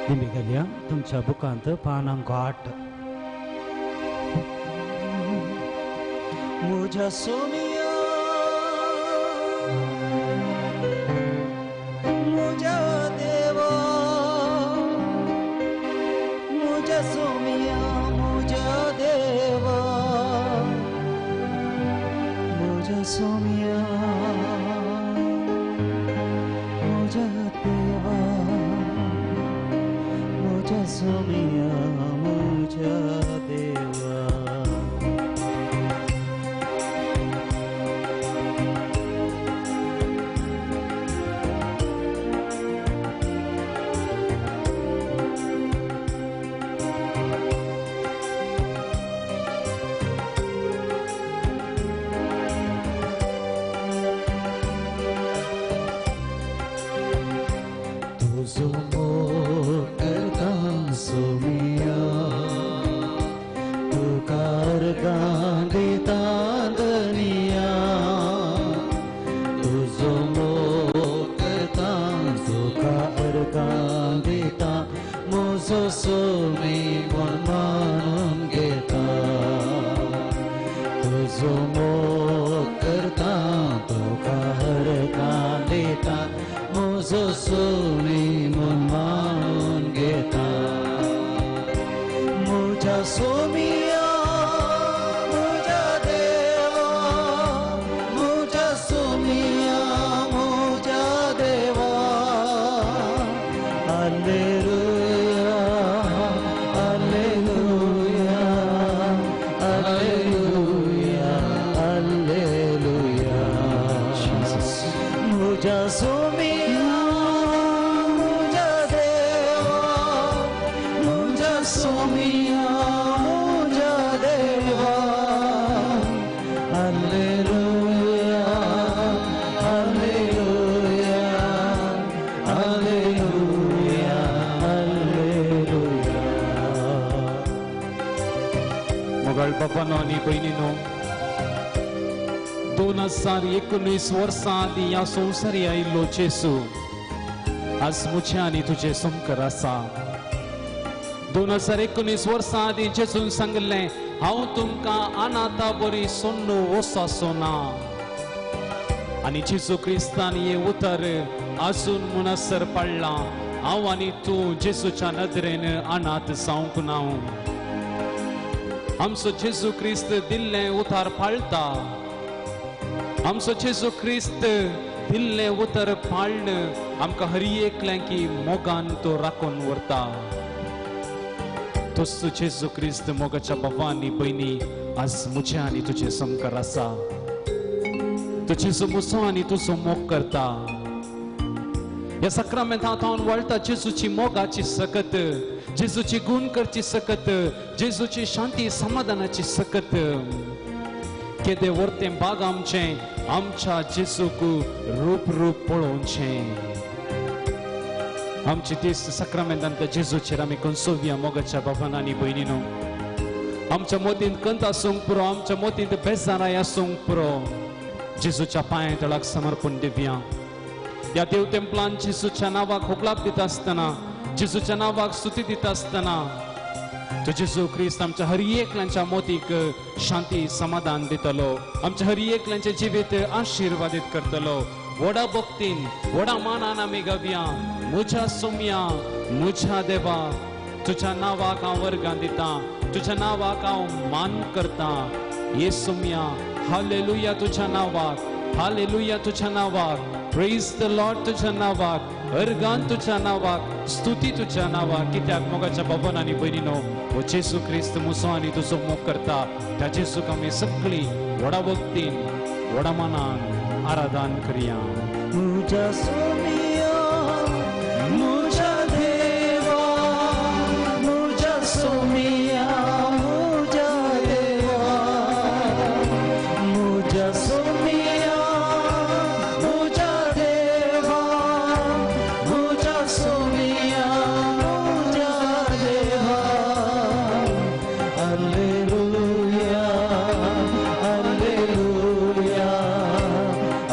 दिंबी घालया तुमच्या बुकांत पानांक 8. मुझा सोमिया मुझा देवा मुझा सोमिया मुझा देवा मुझा सोमिया मुझा देवा मुझा सोमिया मुझा देवा. तुझो मोग करता सोमिया तुका अर्गां दिता दनिया तुझो मोग करता तुका अर्गां दिता म्हजो सोमी म्हूण मानून घेता तुझो मोग करता तुका अर्गां दिता म्हजो सोमी म्हूण मानून घेता मुझा सोमिया मुझा देवा मुझा सोमिया मुझा देवा. Alleluia alleluia alleluia alleluia. मुझा सोमिया मुझा देवा मुझा सोमिया मुझा देवा. Alleluia alleluia alleluia alleluia. मोगाळ बापानो आनी भयणीनो, 2019 वर्सां आदीं ह्या संवसारी आयिल्लो जेजू आज म्हजे आनी तुजे समकार आसा. 2019 वर्सां आदीं जेजून सांगिल्लें, हांव तुमकां अनाथा बरी सोन्नू वसाचो ना. आनी जेजू क्रिस्तान हें उतर आजून म्हणसर पाडलां, हांव आनी तूं जेजूच्या नदरेन अनाथ जावंक ना. आमचो जेजू क्रिस्त दिल्लें उतर पाळटा. आमचो जेजू क्रिस्त दिल्लें उतर पाळ्ण आमकां हर एकल्यांकी मोगान तो राखून व्हरता. तोच जेजू क्रिस्त मोगाच्या बाबा आनी भयणी आज म्हजें आनी तुजें समकार आसा. तो जेजू म्हजो आनी तुजो मोग करता. ह्या साक्रामेंता थावन वळटा जेजूची मोगाची सकत, जेजूची गुण करची सकत, जेजूची शांती समाधानाची सकत. केदे वर्तें बाग आमचें आमच्या जेजूक रूप रूप पळोवचें. आमची दीस साक्रामेंतांतल्या जेजूचेर आमी कंसोवया मोगाच्या बाबान आनी भयणीनो. आमच्या मोतींत कंत आसूंक पुरो, आमच्या मोतींत बेजाराय आसूंक पुरो, जेजूच्या पांया तळाक समर्पण दिवया. ह्या देव तेंपलान जेजूच्या नांवाक होकलाप दिता आसतना, जेजूच्या नांवाक स्तुती दिता आसतना तो जेजू क्रिस्त आमच्या हर एकल्यांच्या मोतीक शांती समाधान दितलो, आमच्या हर एकल्यांचें जिवीत आशिर्वादीत करतलो. व्हडा भक्तीन व्हडा मानान आमी गावया, म्हज्या सोम्या म्हज्या देवा तुज्या नांवाक हांव वर्गां दितां, तुज्या नांवाक हांव मान करतां. ये सोम्या हालेलुया तुज्या नांवाक, हालेलुया तुज्या नांवाक, प्रेज the Lord तुज्या नांवाक, अर्गान तुज्या नांवाक, स्तुती तुज्या नांवाक. कित्याक मोगाच्या बाबान आनी भयणीनो, हो जेजू क्रिस्त म्हजो आनी तुजो मोग करता. त्या जेजूक आमी सगळीं व्हडा भक्तीन व्हडा मानान आराधन करया. मुझा सोमिया मुझा देवा मुझा सोमिया मुझा देवा मुझा सोमिया मुझा देवा मुझा सोमिया मुझा देवा. Alleluia alleluia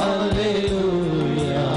alleluia.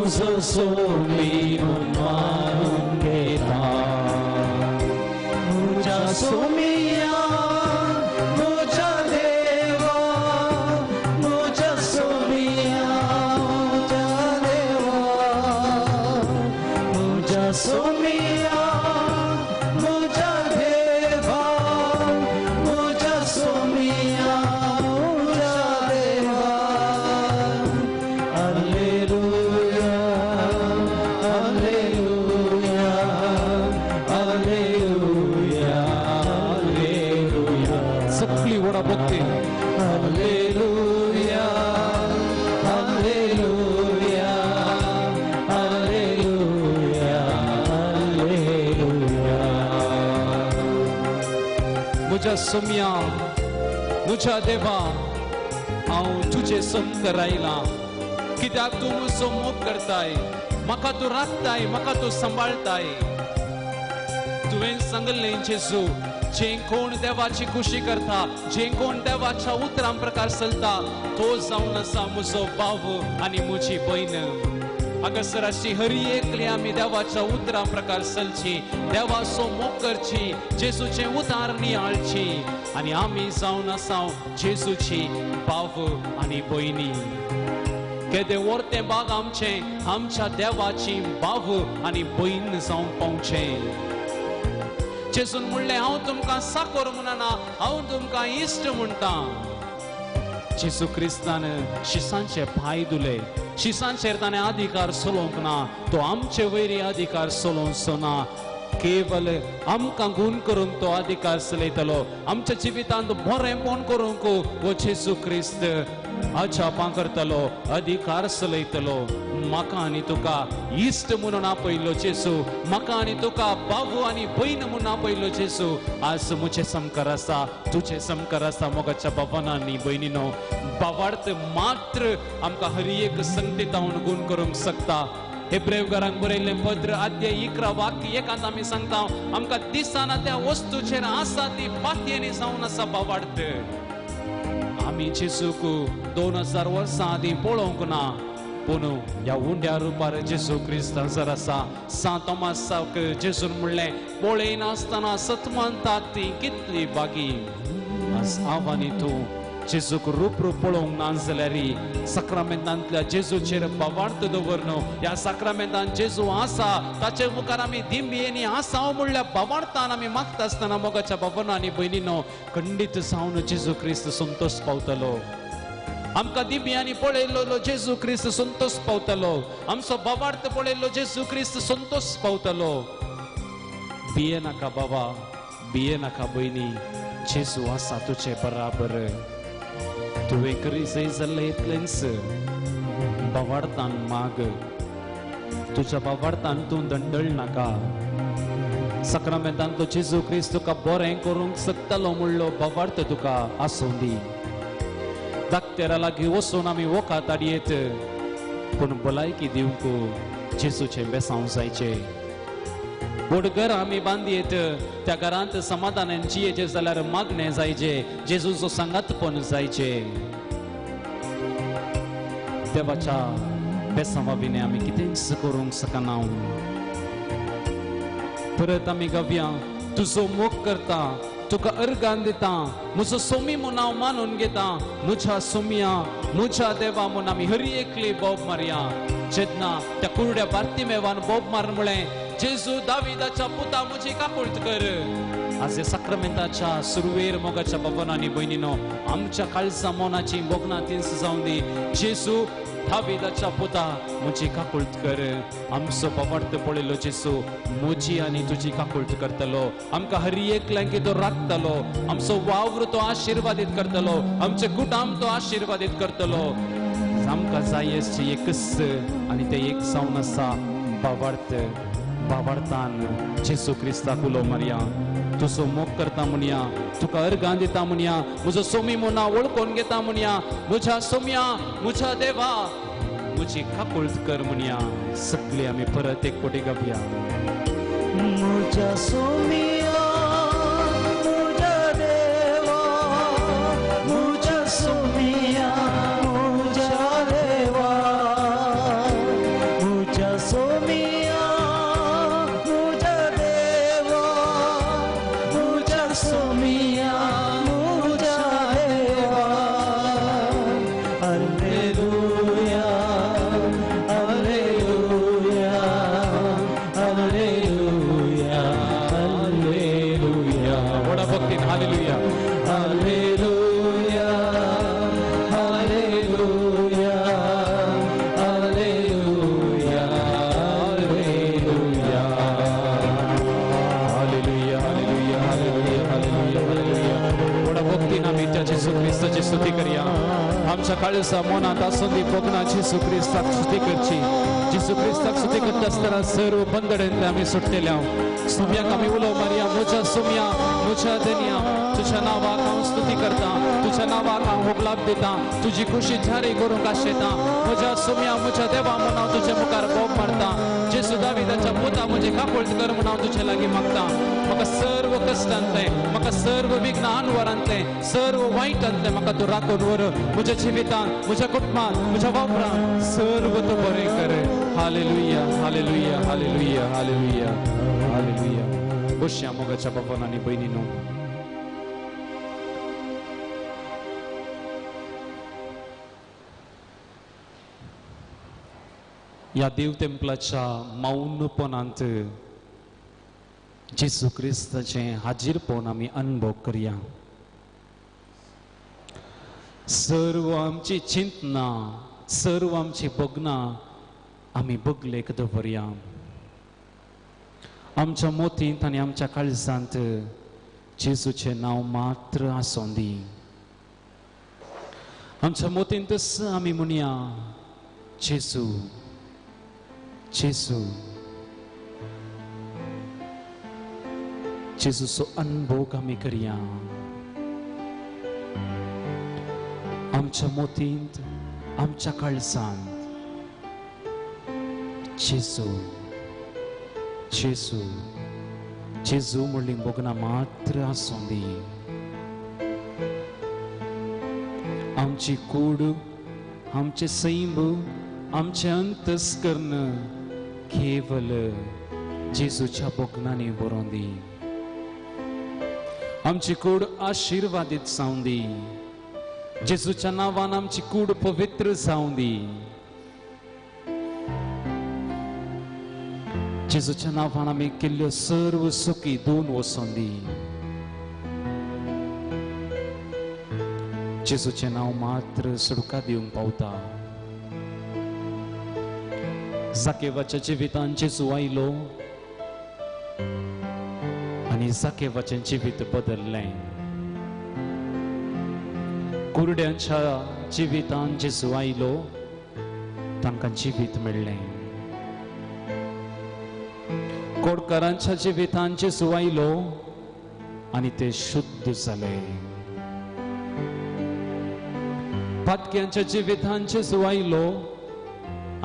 म्हजो सोमी म्हूण मानून घेता. म्हज्या सोमिया म्हज्या देवा, म्हज्या सोमिया म्हज्या देवा, म्हज्या सोमिया म्हज्या देवा, म्हज्या सोमिया म्हज्या देवा. Alleluia, alleluia, alleluia, alleluia. सगळी व्हडा भक्ती. Alleluia, alleluia, alleluia, alleluia. म्हज्या सोम्या म्हज्या देवा, हांव तुजे समकर आयलां कित्याक तूं म्हजो मोग करताय, म्हाका तूं राखताय, म्हाका तूं सांबाळताय. तुवें सांगलें जेजू, जे कोण देवाची खुशी करता, जे कोण देवाच्या उतरां प्रकार चलता, तो जावन आसा म्हजो भाव आनी म्हजी भयण. हांगासर अशी हरी एकली आमी देवाच्या उतरां प्रकार चलची, देवाचो मोग करची, जेजूचें उतार नियाळची आनी आमी जावन आसा जेजूची भाव आनी भयणी. केदें व्हरतें भाग आमचें, आमच्या देवाची भाव आनी भयण जावंक पावचें. जेजून म्हणलें, हांव तुमकां साकोर म्हणना, हांव तुमकां इश्ट म्हणटा. जेजू क्रिस्तान शिसांचे पांय धुले, शिसांचेर ताणें अधिकार चलोवंक ना, तो आमचे वयरी अधिकार चलोवचो ना. केवल आमकां गूण करूंक तो अधिकार चलयतलो. आमच्या जिवितांत बरेंपण करूंक हो जेजू क्रिस्त अजापां करतलो, अधिकार चलयतलो. म्हाका आनी तुका इश्ट म्हणून आपयलो जेजू, म्हाका आनी तुका बाबू आनी भयण म्हणून आपयलो जेजू. आज म्हजें समकार आसा, तुजें समकार आसा मोगाच्या बाबान आनी भयणीनो. बाबार्थ मात्र आमकां हर एक संगतीतावन गूण करूंक शकता. हेब्रेवकारांक बरयल्लें पत्र अध्याय 11 वाक्य 1 आमी सांगता, आमकां दिसना त्या वस्तूचेर आसा ती पातयेनी जावन आसा बाबार्थ. आमी जेजूक 2000 वर्सां आदीं पळोवंक ना, पूण ह्या उंड्या रुपार जेजू क्रिस्त हांसर आसा. सांत तोमासाक जेजून म्हणलें, पळयनासतना सत मानतात ती कितली बागी. आज हांव आनी तूं जेजूक रूप रूप पळोवंक ना जाल्यार साक्रामेंतांतल्या जेजूचेर भावार्थ दवर न्हू. ह्या साक्रामेंतान जेजू आसा, ताचे मुखार आमी दिंबयेनी आसा म्हणल्यार भावार्थान आमी मागता आसतना मोगाच्या बाबानो आनी भयणीनो, खंडीत जावन जेजू क्रिस्त संतोश पावतलो. आमकां दिंबयांनी पळयल्लो जेजू क्रिस्त संतोश पावतलो, आमचो भावार्थ पळयल्लो जेजू क्रिस्त संतोश पावतलो. भिये नाका बाबा, भिये नाका भयणी, जेजू आसा तुजे बराबर. तुवें करी जाय जाल्लें इतलेंच, भावार्थान माग, तुज्या भावार्थान तूं दंडळ नाका. साक्रामेंतांतलो जेजू क्रिस्त तुका बरें करूंक शकतलो म्हणलो भावार्थ तुका आसूं दी. दाक्तेरा लागीं वचून आमी वखद हाडयेत, पूण भलायकी दिवंक जेजूचें बेसांव जायचें. व्हड घर आमी बांदयेत, त्या घरांत समाधानान जियेचें जाल्यार मागणें जायचें, जेजूचो सांगातपण जायचें. देवाच्या बेसांवा विणें आमी कितेंच करूंक शकना. परत आमी गावया, तुजो मोग करता, तुका अर्गान दिता, म्हजो सोमी म्हूण हांव मानून घेता, म्हज्या सोमिया म्हज्या देवा म्हूण आमी हरी एकली बोब मारया. जेन्ना त्या कुरड्या बार्तिमेवान बोब मार म्हळें, जेजू दाविदाच्या पुता म्हजी काकुळट कर. आज ह्या साक्रामेंताच्या सुरवेर मोगाच्या बाबानो आनी भयणीनो, आमच्या काळजा मनाची भोगणां तींच जावं दी. जेजू दाविदाच्या पुता म्हजी काकुळट कर. आमचो भावार्थ पळयलो जेजू म्हजी आनी तुजी काकुळट करतलो. आमकां हर एकल्यांक तो राखतलो, आमचो वावर तो आशिर्वादीत करतलो, आमचे कुटाम तो आशिर्वादीत करतलो. आमकां जाय आसचें एकच आनी तें एक जावन आसा भावार्थ. भावार्थान जेजू क्रिस्ताक उलो मारया, तुजो मोग करता म्हणया, तुका अर्गां दिता म्हणया, म्हजो सोमी म्हूण हांव वळखून घेता म्हणया, म्हज्या सोम्या म्हज्या देवा म्हजी काकुळट कर म्हणया. सगळी आमी परत एक कोटी गावया. म्हज्या सोमिया म्हज्या देवा, म्हज्या सोमिया म्हज्या देवा, म्हज्या आमच्या काळजा मनांत आसून दी भोगना जेजू क्रिस्ताक स्तुती करची. जेजू क्रिस्ताक स्तुती करता आसतना सर्व बंदड्यांतले आमी सुट्टेले. सुम्याक आमी उलो मारया, म्हज्या सुम्या, म्हज्या धनया, तुज्या नांवाक हांव स्तुती करता, तुज्या नांवाक हांव होगलाप दिता, तुजी खुशी जारी करूंक आशेता. म्हज्या सुम्या, म्हज्या देवा म्हूण हांव तुज्या मुखार बोब मारता. जेजू दाविदाच्या पुता, म्हजी काकुळट कर म्हूण हांव तुज्या लागीं मागता. म्हाका सर्व कश्टांतलें, म्हाका सर्व विघ्न अनवरांतलें, सर्व वायटांतलें म्हाका तूं राखून व्हर. म्हज्या जिवितांत, म्हज्या कुटुंबांत, म्हज्या वापरांत सर्व तूं बरें कर. Hallelujah, hallelujah, hallelujah, hallelujah, hallelujah. बसया मोगाच्या बापान आनी भयणीनो. ह्या देव तेंपलाच्या मौनपणांत जेजू क्रिस्ताचें हाजीरपण आमी अनुभव करया. सर्व आमची चिंतना, सर्व आमची भोगनां आमी बगलेक दवरया. आमच्या मोतींत आनी आमच्या काळजांत जेजूचें नांव मात्र आसूं दी. आमच्या मोतींतच आमी म्हणया, जेजू, जेजू. जेजूचो अनुभोग आमी करया. आमच्या मोतींत, आमच्या काळजांत जेजू, जेजू, जेजू म्हणली भोगना मात्र आसूं दी. आमची कूड, आमचें सैम, आमचें अंतस्कर्ण केवल जेजूच्या भोगनांनी बरोवन दी. आमची कूड आशिर्वादीत जावं दी. जेजूच्या नांवान आमची कूड पवित्र जावं दी. जेजूच्या नांवान आमी केल्ल्यो सर्व सुखी दोन वचोन दी. जेजूचें नांव मात्र सुडका दिवंक पावता. जाकेवाच्या जिवितान जेजू आयलो आनी जाकेवाचें जिवीत बदल्लें. कुरड्यांच्या जिवितान जेजू आयलो, तांकां जिवीत मेळ्ळें. कोडकारांच्या जिवितान जेजू आयलो आनी ते शुद्ध जाले. पातक्यांच्या जिवितान जेजू आयलो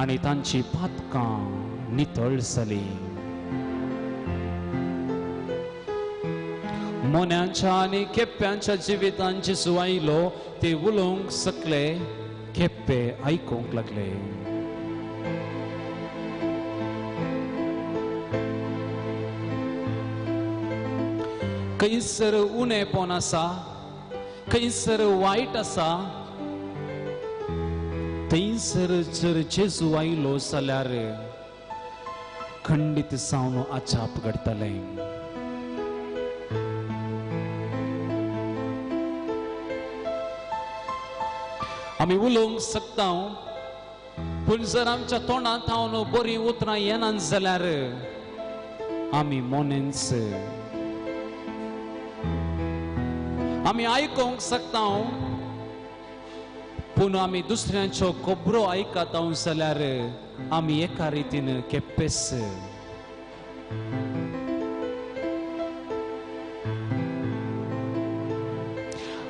आनी तांची पातकां नितळ जाली. मोन्यांच्या आनी केप्प्यांच्या जिवितान जेजू आयलो, ते उलोवंक शकले, केप्पे आयकूंक लागले. खंयसर उणेपण आसा, खंयसर वायट आसा, थंयसर जर जेजू आयलो जाल्यार खंडीत जावन अजाप घडटलें. आमी उलोवंक शकता, पूण जर आमच्या तोंडांत हांव बरीं उतरां येना जाल्यार आमी मोनेंच. आमी आयकूंक शकता, पूण आमी दुसऱ्यांच्यो खबरो आयकता जाल्यार आमी एका रितीन केपेस.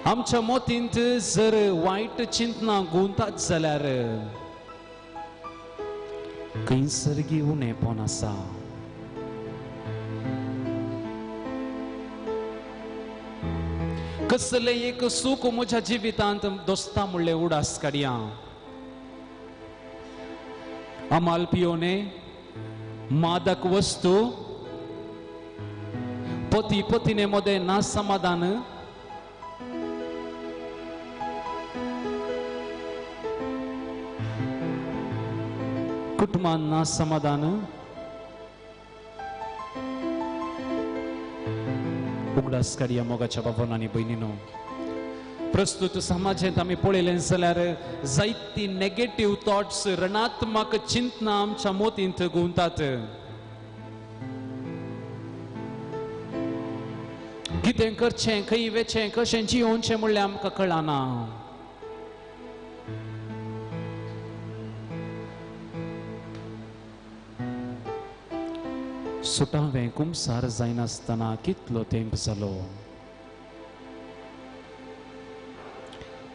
आमच्या मोतींत जर वायट चिंतना गुंतात जाल्यार खंयसरगी उणेपण आसा. कसलें एक सूख म्हज्या जिवितांत दोस्ता म्हणलें उडास काडया. अमाल पियोने, मादक वस्तू, पती पतीने मदें ना समाधान, कुटुंबान ना समाधान, उगडास काडया मोगाच्या बाबान आनी भयणीनो. प्रस्तुत समाजेंत आमी पळयलें जाल्यार जायती नेगेटीव थॉट्स, ऋणात्मक चिंतना आमच्या मोतींत गुंतात. कितें करचें, खंय वेचें, कशें जियोवचें म्हणल्यार आमकां कळना. सुटावें कुमसार जायनासतना कितलो तेंप जालो.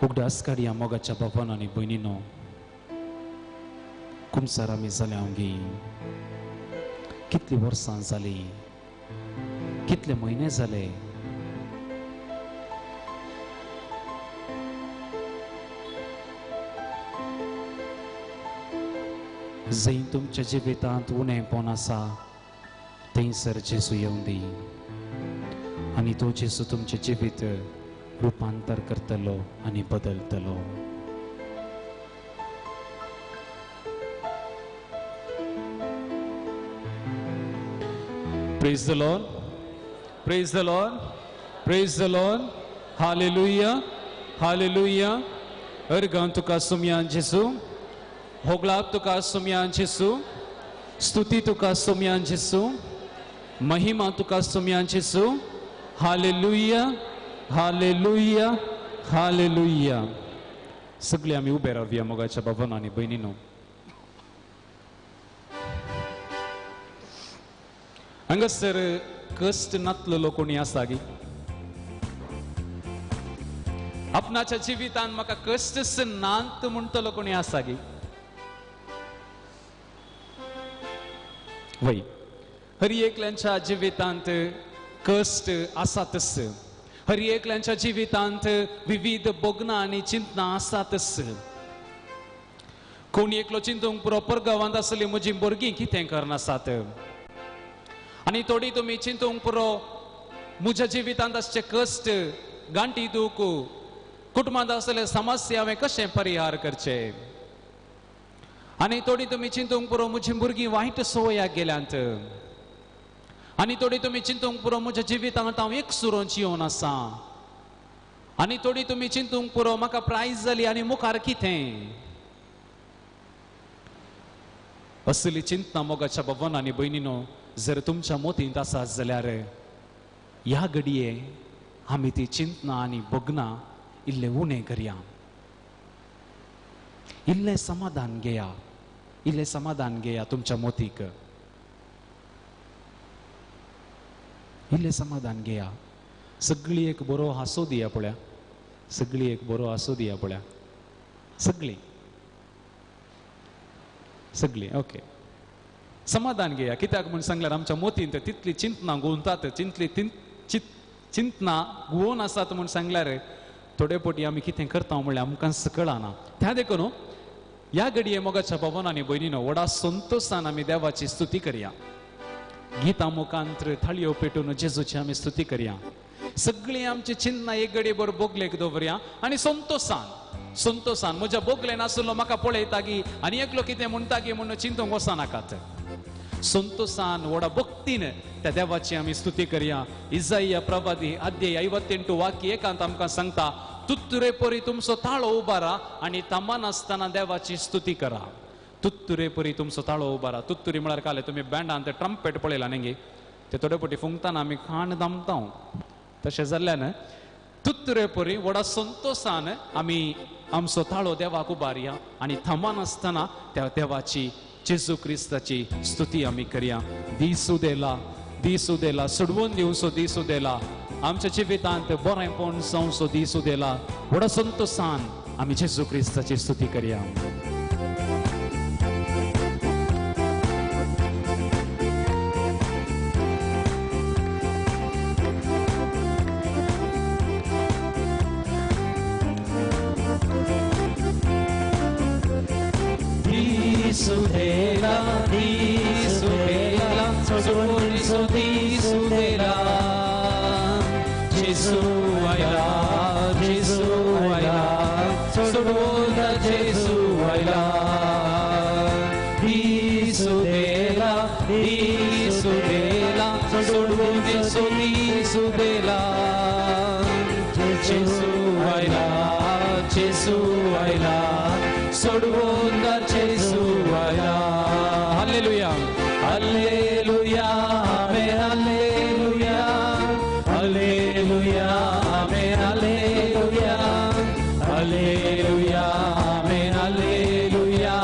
उगडास काडया मोगाच्या बाबान आनी भयणीनो, कुमसार आमी जाल्या गी कितलीं वर्सां जालीं, कितले म्हयने जाले. जंय तुमच्या जिवितांत उणेपण आसा थंयसर जेजू येवन दी आनी तो जेजू तुमचें जिवीत रुपांतर करतलो आनी बदलतलो. Praise the Lord, praise the Lord, praise the Lord. Hallelujah, hallelujah. अर्गां तुका सुमयान जेजू, होगलाप तुका सुमयान जेजू, स्तुती तुका सुमयान जेजू, महिमा तुका सुमयान जेजू. Hallelujah, hallelujah, hallelujah. सगळे आमी उबे रावया मोगाच्या बाबान आनी भयणीनो. हांगासर कश्ट नातलेलो कोणी आसा गी? आपणाच्या जिवितान म्हाका कश्टच नात म्हणटलो कोणी आसा गी? वय, हर एकल्यांच्या जिवितांत कश्ट आसातच, हर एकल्यांच्या जिवितांत विविध भोगणां आनी चिंतनां आसातच. कोणी एकलो चिंतूंक पुरो परगांवांत आसली म्हजी भुरगीं कितें करनासात, आनी थोडी तुमी चिंतूंक पुरो म्हज्या जिवितांत आसचे कश्ट, गांठी दूख, कुटुंबांत आसले समस्या हांवें कशें परिहार करचे, आनी थोडी तुमी चिंतूंक पुरो म्हजी भुरगीं वायट संवयाक गेल्यांत, आनी थोडी तुमी चिंतूंक पुरो म्हज्या जिवितांत हांव एकसुरो जिवन आसा, आनी थोडी तुमी चिंतूंक पुरो म्हाका प्रायज जाली आनी मुखार कितें. असली चिंतना मोगाच्या बाबान आनी भयणीनो जर तुमच्या मोतींत आसा जाल्यार ह्या घडये आमी ती चिंतना आनी भोगणां इल्लें उणें करया, इल्लें समाधान घेया, इल्लें समाधान घेया तुमच्या मोतीक, इल्लें समाधान घेया. सगळी एक बरो हांसो दिया पळया, सगळी एक बरो हांसो दिया पळया, सगळी सगळी ओके. समाधान घेया. कित्याक म्हूण सांगल्यार आमच्या मोतींत तितली चिंतना गुंतात, तितली चिंतना गुवोन आसात म्हूण सांगल्यार थोडे पोटी आमी कितें करता म्हणल्यार आमकां कळना. त्या देखून ह्या घडये मोगाच्या बाबान आनी भयणीनो व्हडा संतोशान आमी देवाची स्तुती करया. गीता मुखांत थाळयो पेटून जेजूची आमी स्तुती करया. सगळीं आमची चिंतना एक घडये बरो बोगलेक दवरया आनी संतोशान संतोशान म्हज्या बोगले नासलो म्हाका पळयता गी आनी एकलो कितें म्हणटा गी म्हणून चिंतूंक वचनाकात. संतोशान व्हडा भक्तीन त्या देवाची आमी स्तुती करया. इजाइया प्रवादी अध्याय 58 वाक्य एकांत आमकां सांगता, तुत्तुरे परी तुमचो ताळो उबारा आनी थांबनासतना देवाची स्तुती करा. तुत्तुरे परी तुमचो ताळो उबारा. तुत्तुरी म्हळ्यार काले तुमी बँडान ते ट्रम्पेट पळयला न्ही गे, ते थोडे पटी फुंकतना आमी खाण दामता. तशें जाल्ल्यान तुत्तुरे परी व्हडा संतोशान आमी आमचो ताळो देवाक उबारया आनी थांबनासतना त्या देवाची जेजू क्रिस्ताची स्तुती आमी करया. दीस उदेला, दीस उदेला, सोडवून दिवचो दीस उदेला, आमच्या जिवितांत बरेंपण जावचो दीस उदेला. व्हडा संतोशान आमी जेजू क्रिस्ताची स्तुती करया. Sudela, Sudela, Sudela, Sudela, Jesu आयला, Jesu आयला, सोडून Jesu आयला. Sudela, Sudela, सोडून Sudela, Jesu आयला, Jesu आयला, सोडून Jesu आयला. Hallelujah, hallelujah, amen, hallelujah, hallelujah, amen, hallelujah, hallelujah, amen, hallelujah.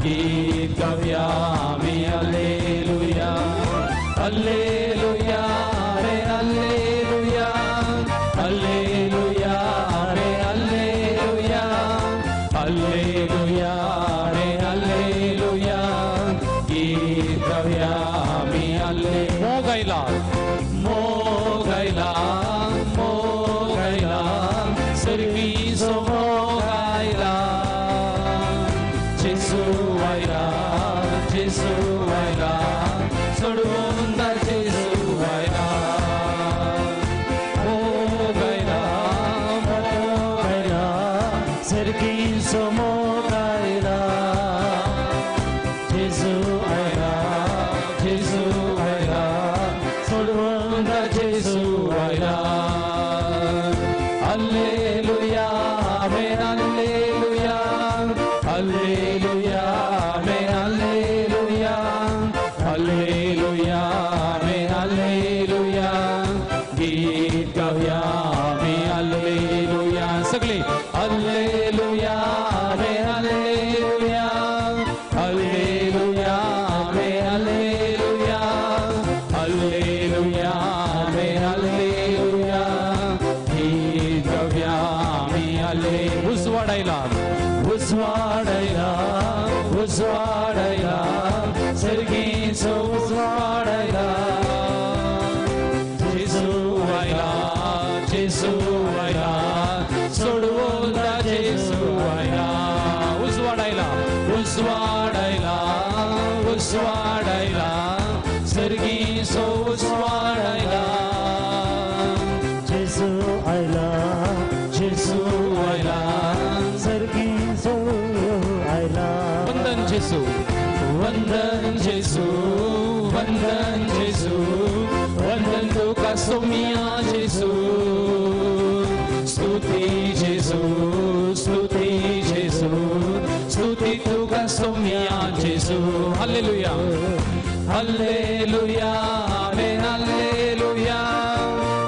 गीत गाऊया आम्ही हालेलुया. गावया आमेन हालेलुया गीत गावया आमी हाले मोग आयला मोग आयला मोग आयला सर्गीचो मोग आयला जेजू आयला जेजू आयला सोडून जेजू आयला मोग आयला मोग आयला सर्गीचो मोग आयला जेजू आयला जेजू आयला सोडून जेजू आयला hallelujah amen hallelujah hallelujah amen hallelujah hallelujah amen hallelujah गीत गावया आमी हालेलुया सगळे hallelujah amen hallelujah hallelujah amen hallelujah hallelujah amen hallelujah गीत गावया आमी हाले उजवाड आयला उजवाड आयला उजवाड आयला सर्गीचो उजवाड आयला जेजू आयला जेजू आयला सोडवून जेजू आयला उजवाड आयला उजवाड आयला उजवाड आयला सर्गीचो उजवाड आयला जेजू आयला जेजू आयला सर्गीचो आयला वंदन जेजू वंदन जेजू वंदन जेजू वंदन तुका सोमिया जेजू स्तुती जेजू स्तुती जेजू स्तुती तुका सोमिया जेजू hallelujah hallelujah amen hallelujah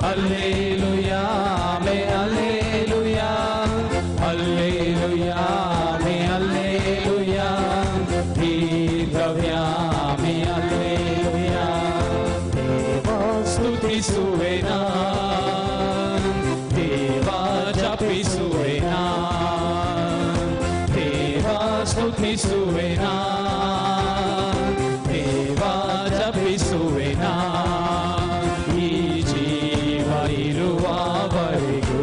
hallelujah amen hallelujah hallelujah amen hallelujah गीत गावया आमी हालेलुया देवा स्तुती सुवेना देवा जपी सुवेना देवा स्तुती सुवेना देवा जपी सुवेना ಈ ಜೀವ ಇರುವವರೆಗೂ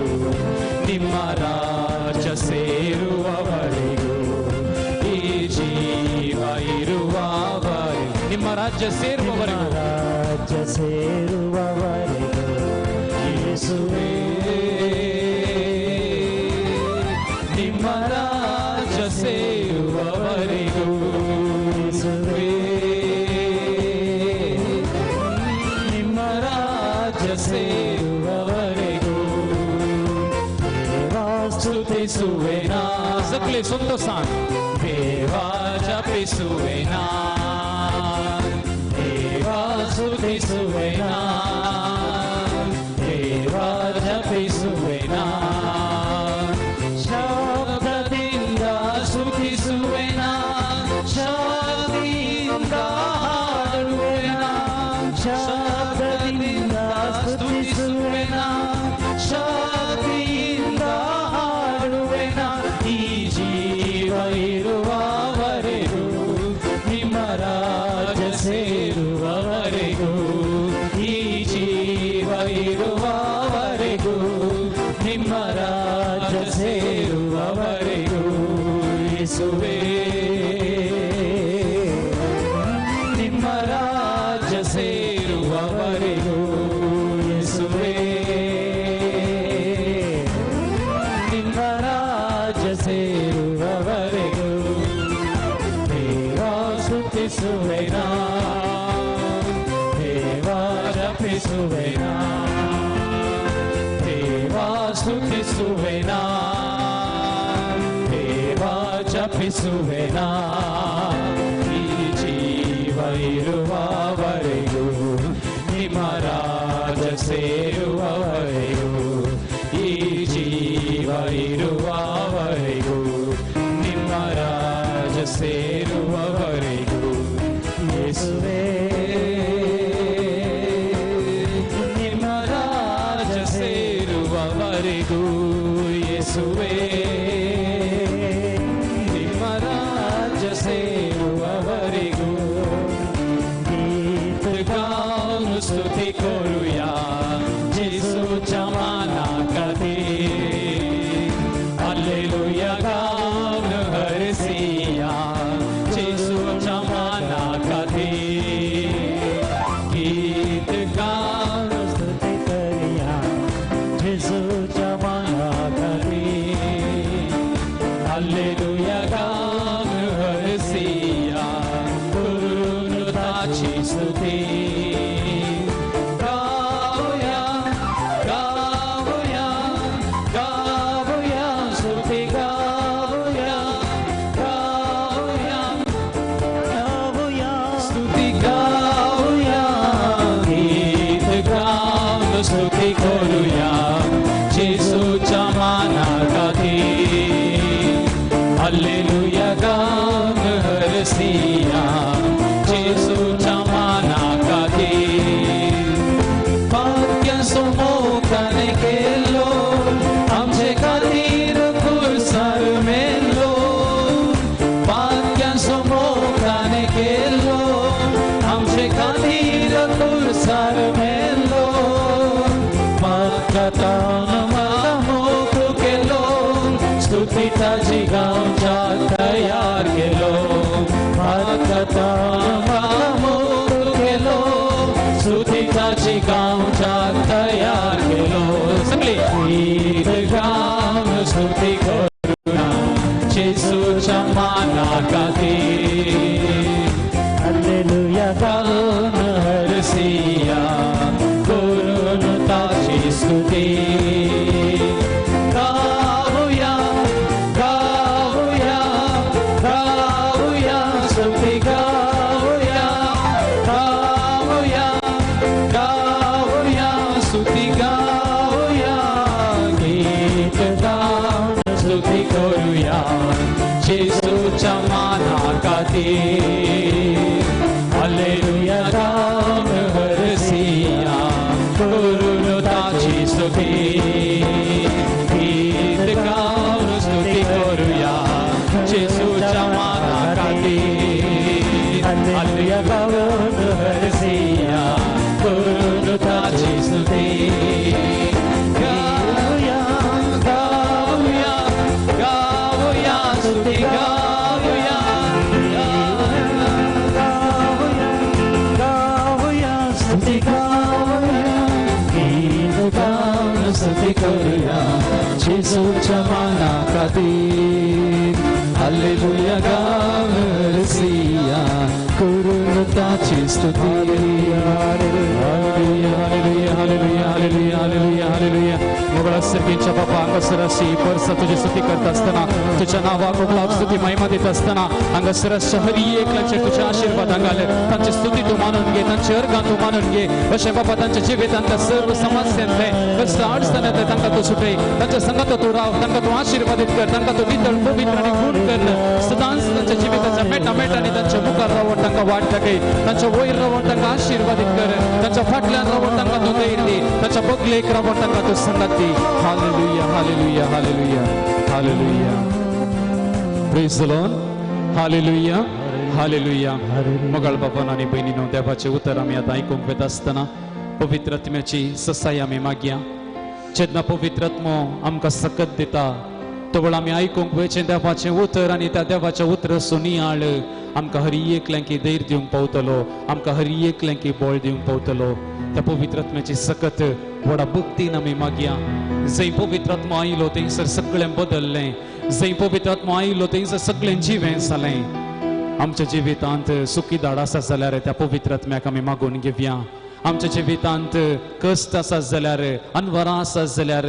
ನಿಮ್ಮ ರಾಜ್ಯ ಸೇರುವವರೆಗೂ ಈ ಜೀವ ಇರುವವರೆಗೂ ನಿಮ್ಮ ರಾಜ್ಯ ಸೇರುವವರೆಗೂ ರಾಜ್ಯ ಸೇರುವವರೆಗೂ ಯೇಸುವೇ ನಿಮ್ಮ ರಾಜ್ಯ ಸೇರುವವರೆಗೂ ಯೇಸುವೇ ನಿಮ್ಮ ರಾಜ್ಯ ಸೇರುವವರೆಗೂ ದೇವಾ ಸ್ತುತಿಸುವೆನಾ ಸಕಲೆ ಸಂತೋಷಾನ್ ದೇವಾ ಜಪಿಸುವೆನಾ ದೇವಾ ಸ್ತುತಿಸುವೆನಾ ದೇವಾ ಜಪಿಸುವೆನಾ ಶಬ್ದದಿಂದ ಸ್ತುತಿಸುವೆನಾ ಶಬ್ದದಿಂದ ಹಾಡುವೆನಾ ಶಬ್ದದಿಂದ ಸ್ತುತಿಸುವೆನಾ ಶಕ್ತಿಯಿಂದ ಹಾಡುವೆನಾ ಈ ಜೀವ ಇರುವವರೆಗೂ ನಿಮ್ಮ ರಾಜ್ಯ ಸೇರುವವರೆಗೂ ಈ ಜೀವ ಇರುವವರೆಗೂ ನಿಮ್ಮ ರಾಜ್ಯ ಸೇರುವವರೆಗೂ ಯೇಸುವೇ ನಿಮ್ಮ ರಾಜ್ಯ ಸೇರುವವರೆಗೂ ಯೇಸುವೇ ನಿಮ್ಮ ರಾಜ್ಯ ಸೇರುವವರೆಗೂ ದೇವಾ ಸ್ತುತಿಸುವೆನಾ ದೇವಾ ಜಪಿಸುವೆನಾ ದೇವಾ ಸ್ತುತಿಸುವೆನಾ ದೇವಾ ಜಪಿಸುವೆನಾ ಈ ಜೀವ ಇರುವವರೆಗೂ ನಿಮ್ಮ ರಾಜ್ಯ ಸೇರುವವರೆಗೂ ಈ ಜೀವ ಇರುವವರೆಗೂ ನಿಮ್ಮ ರಾಜ್ಯ ಸೇರುವವರೆಗೂ ಯೇಸುವೇ ನಿಮ್ಮ ರಾಜ್ಯ ಸೇರುವವರೆಗೂ ಯೇಸುವೇ ನಿಮ್ಮ हालेलुया गान हरसिया करून ताची स्तुती. गावया गावया गावया स्तुती गावया गावया गावया स्तुती गावया गीत गावन स्तुती करूया जेसूच्या माना खातीर. हालेलुया गान हरसिया जेसूच्या माना खातीर. भाग्य सुमोखान केलो आमचे खातीर कुर्सार मेलो. भाग्य सुमोखान केलो आमचे खातीर कुर्सार मेलो. पाकतान म्हाका मोख केलो स्तुती ताजी गांवच्या तयार केलो. पाकतान म्हाका मोख केलो स्तुती ताजी गांवच्या तयार केलो. सगळी गीत गावन स्तुती करुया जेसूच्या माना खातीर. हालेलुया गान हरसिया करून ताची स्तुती. गावया गावया गावया स्तुती गावया गावया गावया स्तुती गावया गीत गावन स्तुती करूया जेसूच्या माना खातीर. हालेलुया गान हरसिया करून ताची स्तुती. गीत गावन स्तुती करूया जेसूच्या माना खातीर. हालेलुया गावन हरसिया करून ताची स्तुती. गावया गावया गावया स्तुती गावया गावया स्तुती गावया गीत गावन स्तुती करूया जेसूच्या माना खातीर. हालेलुया गान हरसिया करून ताची स्तुती. Hallelujah hallelujah hallelujah hallelujah hallelujah hallelujah. मोगळा सर्गींच्या बापा हांगासर अशी परसा तुजी स्तुती करता आसतना तुज्या नांवाक उगळाप स्तुती महिमा दिता आसतना हांगासर आसच्या हर एकल्याचेर तुजे आशिर्वाद हांगाले तांची स्तुती तूं मानून घे, तांचे अर्गां तूं मानून घे. अशें बापा तांच्या जिवितांतल्या सर्व समस्यांतले कसल्या अडचणांतले तांकां तूं सुटय, तांच्या संगात तूं राव, तांकां तूं आशिर्वादीत कर, तांकां तूं नितळ पवित्र आनी गुण कर. सदांच तांच्या जिविताच्या मेटा मेटांनी तांच्या मुखार रावन तांकां वाट दाखय, तांच्या वयर रावन तांकां आशिर्वादीत कर, तांच्या फाटल्यान रावन तांकां तूं धैर्य दी, तांच्या बगलेक रावन तांकां तूं संगात दी. Hallelujah hallelujah hallelujah hallelujah. Praise the Lord. Hallelujah hallelujah. मोगाळ बाबान आनी भयणीनो, देवाचें उतर आमी आतां आयकूंक वेता आसतना पवित्र आत्म्याची ससाय आमी मागया. जेन्ना पवित्र आत्मो आमकां सकत दिता तवळ आमी आयकूंक वयचें देवाचें उतर आनी त्या देवाच्या उतराचो नियाळ आमकां हर एकल्यांकी धैर्य दिवंक पावतलो, आमकां हर एकल्यांकी बळ दिवंक पावतलो. त्या पवित्र आत्म्याची सकत व्हडा भक्तीन आमी मागया. जंय पवित्र आत्मो आयलो थंयसर सगळें बदल्लें, जंय पवित्र आत्मो आयलो थंयसर सगळें जिवें जालें. आमच्या जिवितांत सुखी धाड आसा जाल्यार त्या पवित्र आत्म्याक आमी मागून घेवया. आमच्या जिवितांत कश्ट आसा जाल्यार, अनवरां आसा जाल्यार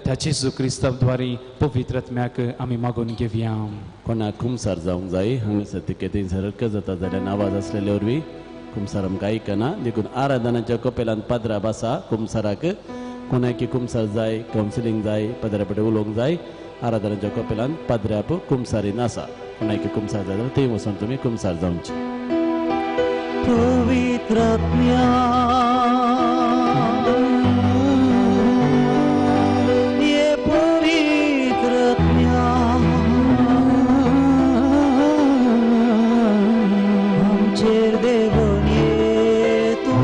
त्या जेजू क्रिस्ताद्वारी पवित्र आत्म्याक आमी मागून घेवया. कोणाक कुमसार जावंक जाय हांगासर तिके थंयसर हरकत जाता जाल्यार आवाज आसलेले वरवीं कुमसार आमकां आयकना. देखून आराधनाच्या कपेलान पाद्राब आसा कुमसाराक. कोणाकी कुमसार जाय, कावन्सिलींग जाय, पाद्रा पटे उलोवंक जाय, आराधनाच्या कपेलान पाद्राप कुमसारीन आसा. कोणाकी कुमसार जाय जाल्यार थंय वचून तुमी कुमसार जावचे. पवित्र आत्म्या ये पवित्र आत्म्या आमचेर देवून ये तूं,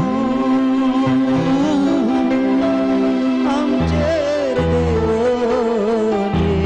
आमचेर देवून ये.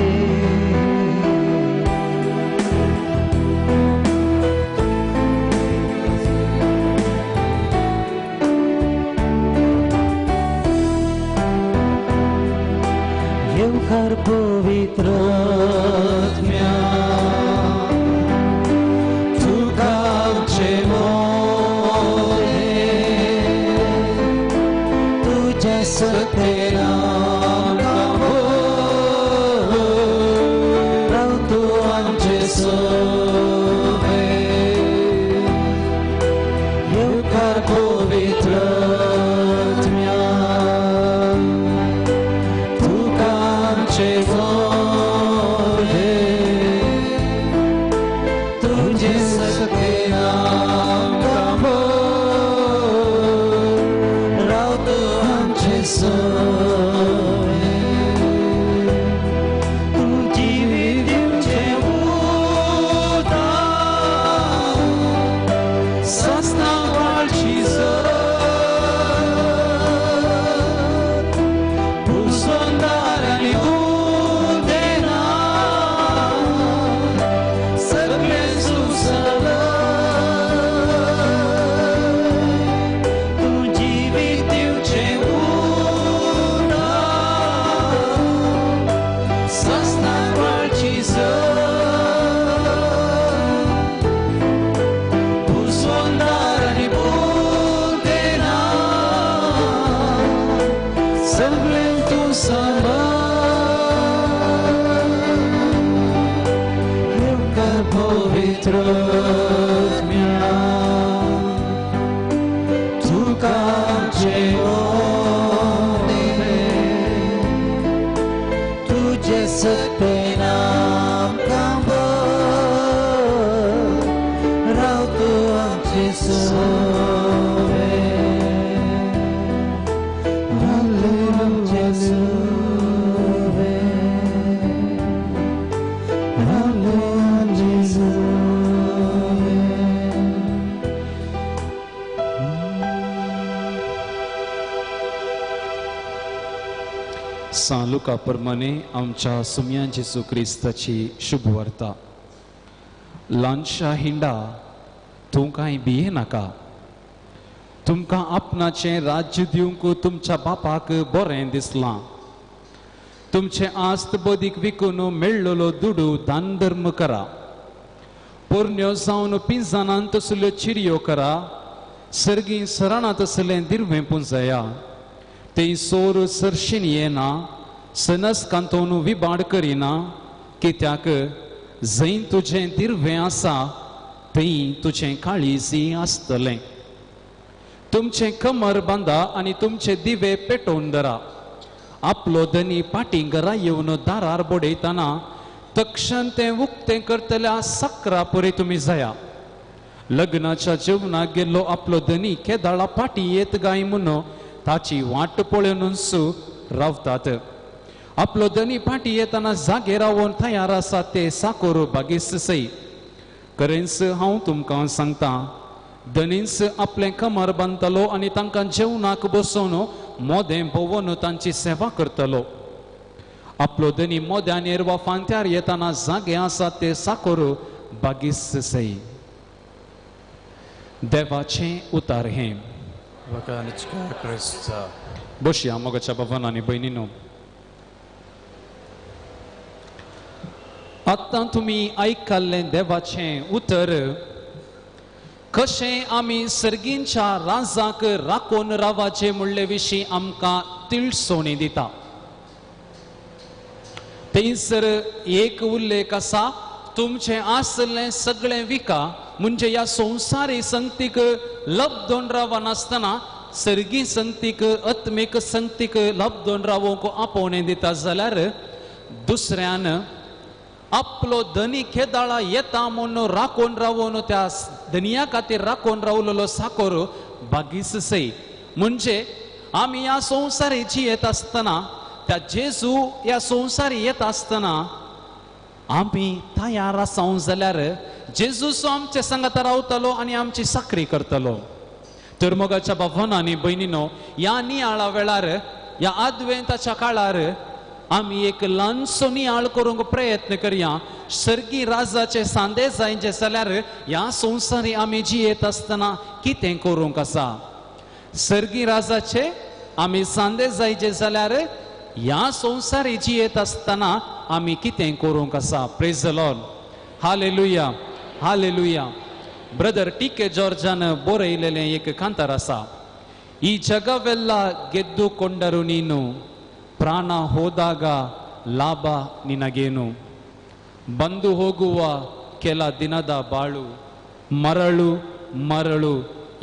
सोवे येवकार पवित्र आत्म्या तुका आमचे जोडे तुझे सगळे आमकां राव तूं आमचे सोवे तूं जिवीत दिवचें उदक सस्ना वाळची पुसंदार आनी उदेना सगळें सुसलं तूं जिवीत दिवचें उदक सस्ना वाळची पुसंदार आनी उदेना सगळें तूं सांबाळ येवकार पवित्र आत्म्या तुका आमचे ओंदे तुझे सत्तेन आमकां राव तूं आमचे सोवे आमचे सोवे आमचे सोवे. सान लुका प्रमाणे आमच्या सुम्या जेजू क्रिस्ताची शुभवार्ता. ल्हानशा हिंडा तूं कांय भिये नाका, तुमकां आपणाचें राज्य दिवंक तुमच्या बापाक बरें दिसलां. तुमचें आस्त बदीक विकून मेळ्ळलो दुडू दान धर्म करा, पोरण्यो जावन पिंजानान तसल्यो चिरयो करा, सर्गी सराणां तसलें दिरवें पुंजया, ते सोर सरशीन येना, सनस कांतोन विबाड करिना, कित्याक जंय तुजें दिरवें आसा थंय तुजें काळीजी आसतलें. तुमचें कमर बांदा आनी तुमचे दिवे पेटोवन धरा. आपलो धनी पाटी घरा येवन दारार बडयतना तक्षण तें उक्तें करतल्या सकरा पुरे तुमी जाया. लग्नाच्या जेवणाक गेल्लो आपलो धनी केदाळा पाटी येत गाय म्हूण ताची वाट पळोवनूच रावतात. आपलो धनी पाटी येतना जागे रावन तयार आसा ते साकोर बागेस सई. खरेंच हांव तुमकां सांगता, धनीच आपलें कमर बांदतलो आनी तांकां जेवणाक बसोवन मोदें भोंवन तांची सेवा करतलो. आपलो धनी मोद्यानेर वा फांत्यार येतना जागे आसा ते साकोर बागेस सई. देवाचें उतार हें. बसया मोगाच्या बाबान आनी भयणीनो. आतां तुमी आयकल्लें देवाचें उतर कशें आमी सर्गींच्या राजाक राखून रावाचें म्हणले विशीं आमकां तिळसोणी दिता. थंयसर एक उल्लेख आसा, तुमचें आसलें सगळें विका, म्हणजे ह्या संवसारी संगतीक लब्दोन रावनासतना सर्गी संगतीक आत्मीक संगतीक लब्दोन रावोंक आपोवणें दिता जाल्यार दुसऱ्यान आपलो धनी खेदाळा येता म्हूण राखून रावून त्या धनिया खातीर राखून रावलेलो साकोर बागीस सई. म्हणजे आमी ह्या संवसारी जियेत आसतना त्या जेजू ह्या संवसारी येत आसतना आमी तयार आसाव जाल्यार जेजूसो आमचे सांगाता रावतलो आनी आमची साकरी करतलो. तर मोगाच्या भावान आनी भयणीनो, ह्या नियाळा वेळार ह्या आदवेंताच्या काळार आमी एक ल्हानसो नियाळ करूंक प्रयत्न करया. सर्गी राजाचे सांदे जायचे जाल्यार ह्या संवसारी आमी जियेत आसतना कितें करूंक आसा. सर्गी राजाचे आमी सांदे जायचे जाल्यार ह्या संवसारी जियेत आसतना आमी कितें करूंक आसा. Praise the Lord, hallelujah, hallelujah. Brother T K जॉर्जान बरयलेलें एक कांतार आसा. ಈ ಜಗವೆಲ್ಲ ಗೆದ್ದುಕೊಂಡರು ನೀನು, ಪ್ರಾಣ ಹೋದಾಗ ಲಾಭ ನಿನಗೇನು? ಬಂದು ಹೋಗುವ ಕೆಲ ದಿನದ ಬಾಳು, ಮರಳು ಮರಳು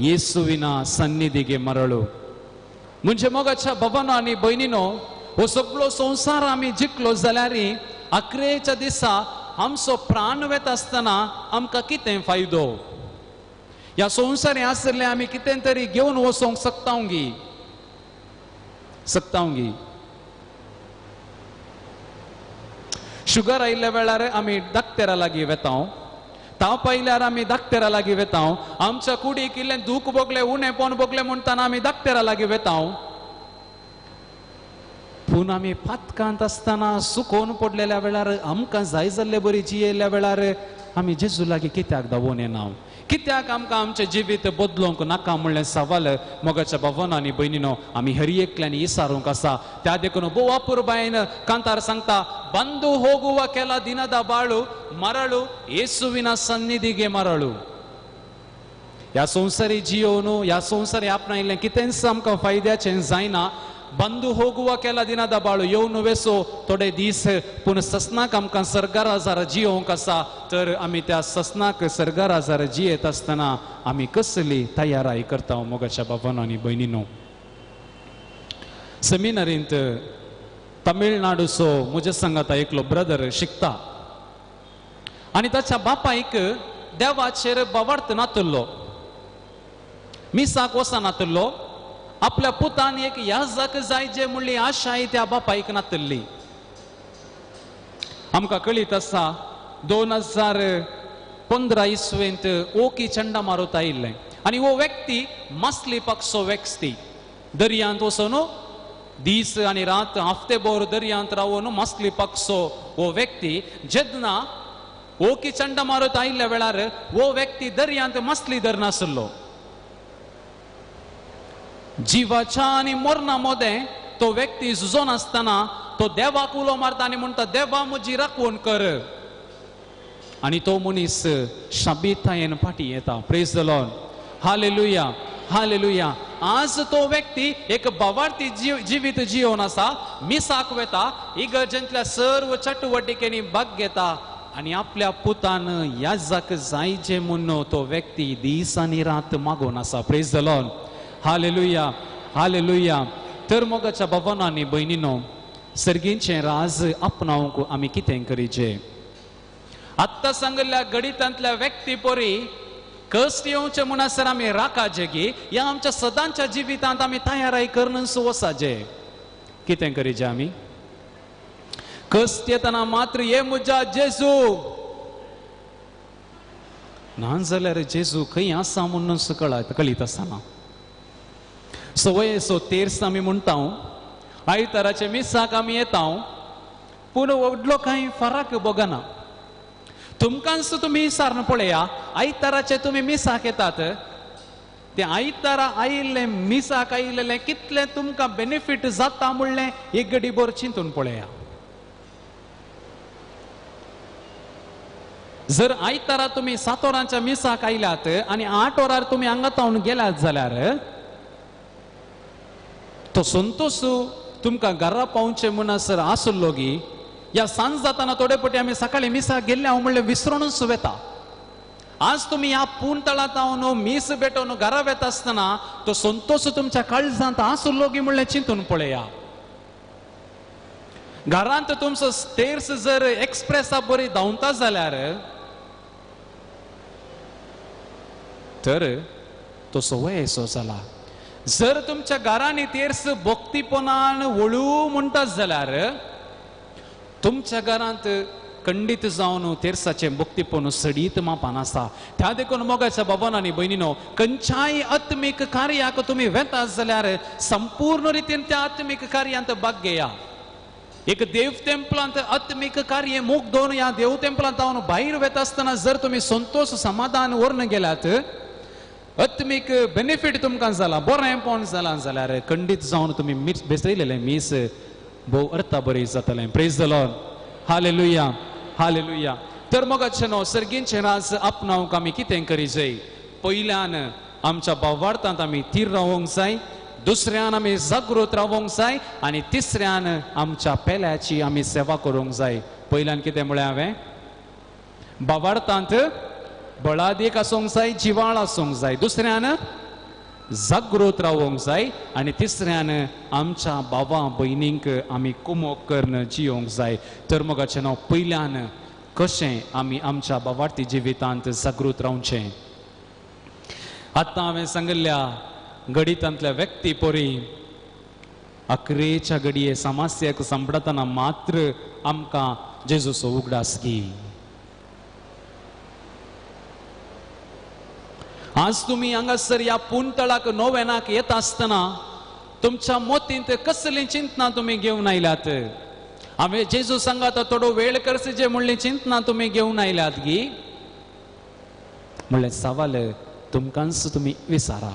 ಯೇಸುವಿನ ಸನ್ನಿಧಿಗೆ ಮರಳು. म्हणजे मोगाच्या बाबानो आनी भयणीनो, हो सगळो संवसार आमी जिखलो जाल्यार अकरेच्या दिसा आमचो प्राण वेता आसतना आमकां कितें फायदो? ह्या संवसार आशिल्लें आमी कितें तरी घेवन वचोंक शकतांगी शकतांगी. शुगर आयिल्ल्या वेळार आमी डाक्टरा लागीं वेता, ताप आयल्यार आमी डाक्टरा लागीं वेता, आमच्या कुडीक इल्लें दूख भोगलें उणेपण भोगलें म्हणटना आमी डाक्टरा लागीं वेता. पूण आमी पातकांत आसतना सुकोवन पडलेल्या वेळार आमकां जाय जाल्ले बरी जियेल्ल्या वेळार आमी जेजू लागीं कित्याक धांवून येना? कित्याक आमकां आमचें जिवीत बदलोवंक नाका म्हणलें सवाल मोगाच्या भावान आनी भयणीनो आमी हर एकल्यान विचारूंक आसा. त्या देखून भोव अपुरबायेन कांतार सांगता, ಬಂದು ಹೋಗುವ ಕೆಲ ದಿನದ ಬಾಳು, ಮರಳು ಯೇಸುವಿನ ಸನ್ನಿಧಿಗೆ ಮರಳು. ह्या संवसारी जियोवन ह्या संवसारी आपणायिल्लें कितेंच आमकां फायद्याचें जायना. ಬಂದು ಹೋಗುವ ಕೆಲ ದಿನದ ಬಾಳು, येवन वेसो थोडे दीस, पूण ससनाक आमकां सरगारा जार जियोवंक आसा. तर आमी त्या ससनाक सरगारा जार जियेत आसतना आमी कसली तयाराय करता मोगाच्या बाबानो आनी भयणीनो? सेमिनारींत तमिळनाडूचो म्हज्या सांगाता एकलो ब्रदर शिकता आनी ताच्या बापायक देवाचेर बावार्थ नातुल्लो, मिसाक वचनातुल्लो. आपल्या पुतान एक याजक जाय जे म्हणली आशाय त्या बापायक नातल्ली. आमकां कळीत आसा 2015 इसवेंत ओकी चंडा मारत आयिल्लें आनी हो व्यक्ती मासली पक्षो व्यक्ती दर्यांत वचून दीस आनी रात हफ्तेभर दर्यांत रावन मासली पक्षो हो व्यक्ती जेन्ना ओकी चंडा मारत आयिल्ल्या वेळार हो व्यक्ती दर्यांत मासली धरनासलो. जिवाच्या आनी मरणा मदें तो व्यक्ती झुजोन आसतना तो देवाक उलो मारता आनी म्हणटा, देवा म्हजी राखवण कर. आनी तो मनीस शाबीतायेन फाटीं येता. Praise the Lord, hallelujah, hallelujah. आज तो व्यक्ती एक भावार्थी जिवीत जियोवन आसा, मिसाक वेता, इगर्जेंतल्या सर्व चटुवटिकेंनी भाग घेता आनी आपल्या पुतान याजक जायचे म्हूण तो व्यक्ती दीस आनी रात मागोवन आसा. Praise the Lord, hallelujah, hallelujah. तर मोगाच्या बाबानो आनी भयणीनो, सर्गींचें राज आपणावंक आमी कितें करीचें? आत्तां सांगिल्ल्या गणितांतल्या व्यक्ती परी कश्ट येवचें म्हणसर आमी राखाचे की ह्या आमच्या सदांच्या जिवितांत आमी तयाराय करून वचाचे. कितें करीचें आमी? कश्ट येतना मात्र ये म्हज्या जेजू ना जाल्यार जेजू खंय आसा म्हणून कळीत आसना. सवयेचो तेर्स आमी म्हणटा, आयताराचे मिसाक आमी येता, पूण व्हडलो कांय फरक भोगना. तुमकांच तुमी विचारून पळया, आयताराचे तुमी मिसाक येतात, ते आयतारा आयिल्लें मिसाक आयिल्लें कितलें तुमकां बेनिफीट जाता म्हणलें एक गडीभर चिंतून पळया. जर आयतारा तुमी 7 वरांच्या मिसाक आयल्यात आनी 8 वरार तुमी हांगा तावन गेल्यात जाल्यार तो संतोष तुमकां घरा पावचे म्हणसर आसलो गी या सांज जाताना थोडे पटी आमी सकाळी मिसाक गेल्ले हांव म्हणलें विसरूनच वेता. आज तुमी ह्या पूण तळांत हांव मीस भेटोवन घरा वेता आसतना तो संतोष तुमच्या काळजांत आसलो गी म्हणलें चिंतून पळया. घरांत तुमचो स्टेर्स जर एक्सप्रेसा बरी धांवता जाल्यार तर तो सवयेचो जाला. जर तुमच्या घरांनी तेर्स भक्तीपणान वळू म्हणटा जाल्यार तुमच्या घरांत खंडीत जावन तेर्साचें भक्तीपण सडीत मापान आसा. त्या देखून मोगाच्या बाबान आनी भयणीनो, खंयच्याय आत्मीक कार्याक तुमी वेता जाल्यार संपूर्ण रितीन त्या आत्मीक कार्यांत भाग घेया. एक देव टेम्पलांत आत्मीक कार्य मुख दोन ह्या देव टेम्पलांत जावन भायर वेता आसतना जर तुमी संतोष समाधान व्हरून गेल्यात, आत्मीक बेनिफीट तुमकां जाला, बरेंपण जालां जाल्यार खंडीत जावन तुमी मीस बेसयलेलें मीस भोव अर्था बरी जातलें. Praise the Lord, hallelujah, hallelujah. तर मोगाचें न्हू सर्गींचें राज आपणावंक आमी कितें करी जाय? पयल्यान आमच्या भावार्थांत आमी थीर रावोंक जाय, दुसऱ्यान आमी जागृत रावोंक जाय आनी तिसऱ्यान आमच्या पेल्याची आमी सेवा करूंक जाय. पयल्यान कितें म्हळें हांवें? भावार्थांत बळादीक आसूंक जाय, जिवाळ आसूंक जाय, दुसऱ्यान जागृत रावंक जाय आनी तिसऱ्यान आमच्या भावा भयणींक आमी कुमोक करून जियोंक जाय. तर मोगाचें नांव पयल्यान कशें आमी आमच्या भावार्थी जिवितांत जागृत रावचें. आतां हांवें सांगिल्ल्या गणितांतल्या व्यक्ती परी अकरेच्या घडये समस्याक सांपडतना मात्र आमकां जेजूचो उगडास घे. आज तुमी हांगासर ह्या पुंतळाक नोवेनाक येता आसतना तुमच्या मोतींत कसलीं चिंतना तुमी घेवन आयल्यात? हांवें जेजू सांगात थोडो वेळ करचे म्हणली चिंतना तुमी घेवन आयल्यात गी म्हणलें सवाल तुमकांच तुमी विचारा.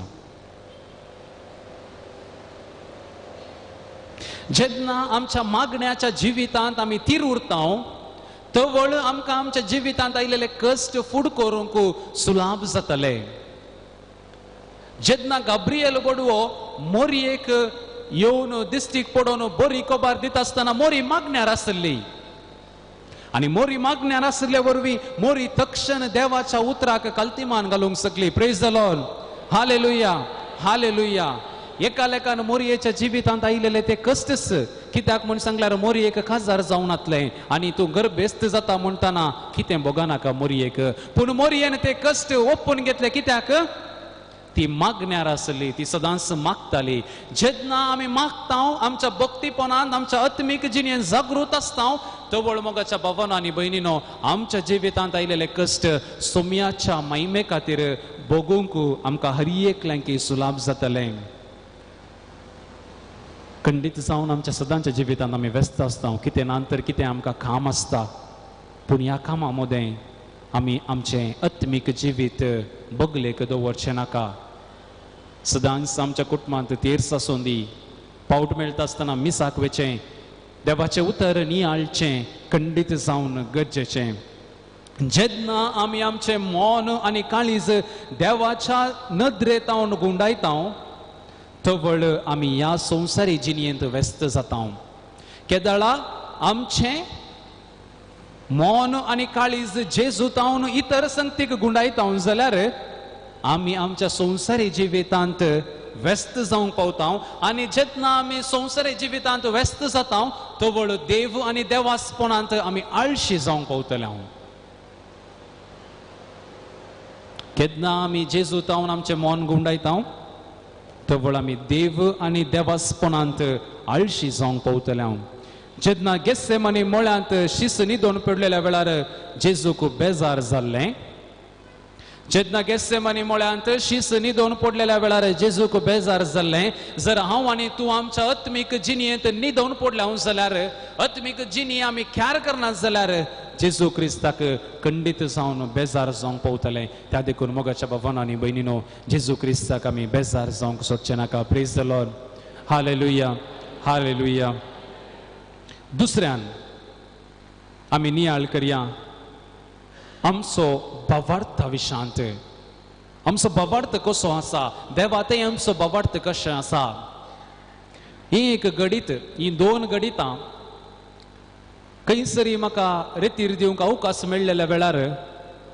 जेन्ना आमच्या मागण्याच्या जिवितांत आमी तीर उरता तवळ आमकां आमच्या जिवितांत आयिल्ले कश्ट फूड करूंक सुलाभ जातले. जेन्ना गाब्रियल बोडवो मोरयेक येवन दिस्टीक पडोवन बरी खबर दिता आसतना मोरी मागण्यार आसली आनी मोरी मागण्यार आसले वरवीं मोरी तक्षण देवाच्या उतराक कल्तिमान घालूंक शकली. Praise the Lord, hallelujah, hallelujah. एका लेखान मोरयेच्या जिवितांत आयिल्ले ते कश्टच कित्याक म्हूण सांगल्यार मोरयेक काजार जावन आतलें आनी तूं गर्भेस्त जाता म्हणटना कितें भोगनाका मोरयेक. पूण मोरयेन ते कश्ट ओपून घेतले कित्याक? ती मागण्यार आसली, ती सदांच मागताली. जेन्ना आमी मागता आमच्या भक्तीपणांत आमच्या आत्मीक जिणेन जागृत आसता तवळ मोगाच्या भावानो आनी भयणीनो आमच्या जिवितांत आयिल्ले कश्ट सोम्याच्या महिमे खातीर भोगूंक आमकां हर एकल्यांकी सुलाभ जातलें. खंडीत जावन आमच्या सदांच्या जिवितांत आमी व्यस्त आसता, कितें ना तर कितें आमकां काम आसता, पूण ह्या कामां मदें आमी आमचें आत्मीक जिवीत बगलेक दवरचें नाका. सदांच आमच्या कुटुंबांत तेर्स आसूं दी, पावट मेळटा आसतना मिसाक वचें, देवाचें उतर नियाळचें खंडीत जावन गरजेचें. जेन्ना आमी आमचें मन आनी काळीज देवाच्या नदरेंत गुंडायता तवळ आमी ह्या संवसारी जिणेंत व्यस्त जाता. केदळा आमचें मन आनी काळीज जेजू तावन इतर संगतीक गुंडायता जाल्यार आमी आमच्या संवसारी जिवितांत व्यस्त जावंक पावता आनी जेन्ना आमी संवसारी जिवितांत व्यस्त जाता तवळ देव आनी देवासपणांत आमी आळशी जावंक पावतले. केन्ना आमी जेजू तावन आमचें मन गुंडायता तवळ आमी देव आनी देवासपणांत आळशी जावंक पावतले. जेन्ना गेस्सेमनी मळ्यांत शीस न्हिदोवन पडलेल्या वेळार जेजूक बेजार जाल्लें, जेन्ना गेस्सेमनी मळ्यांत शीस न्हिदोवन पडलेल्या वेळार जेजूक बेजार जाल्लें, जर हांव आनी तूं आमच्या आत्मीक जिणेंत न्हिदोवन पडल्या जाल्यार, आत्मीक जिणी आमी ख्यार करना जाल्यार जेजू क्रिस्ताक खंडीत जावन बेजार जावंक पावतलें. त्या देखून मोगाच्या भावानो आनी भयणीनो जेजू क्रिस्ताक आमी बेजार जावंक सोदचें नाका. Praise the Lord, hallelujah, hallelujah. दुसऱ्यान आमी नियाळ करया आमचो भावार्था विशांत. आमचो भावार्थ कसो आसा, देवा तें आमचो भावार्थ कशें आसा. ही एक गणीत, ही दोन गणितां खंयसरी म्हाका रेतीर दिवंक अवकाश मेळ्ळेल्या वेळार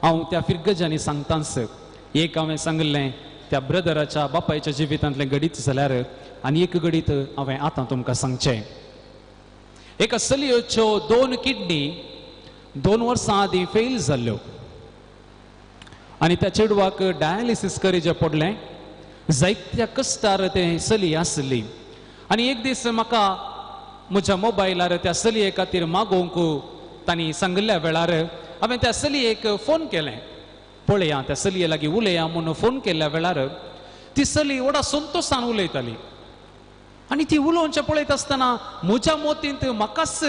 हांव त्या फिरगजांनी सांगताच. एक हांवें सांगिल्लें त्या ब्रदराच्या बापायच्या जिवितांतलें गणीत जाल्यार आनी एक गणीत हांवें आतां तुमकां सांगचें. एका चलयेच्यो दोन किडनी 2 वर्सां आदीं फेल जाल्ल्यो आनी त्या चेडवाक डायलिसीस करीचें पडलें. जायत्या कश्टार तें चली आसली आनी एक दीस म्हाका म्हज्या मोबायलार त्या चलये खातीर मागोवंक तांणी सांगिल्ल्या वेळार हांवें त्या चलयेक फोन केलें. पळया त्या चलये लागीं उलया म्हूण फोन केल्ल्या वेळार ती चली व्हडा संतोशान उलयताली आनी ती उलोवचें पळयत आसतना म्हज्या मोतींत म्हाकाच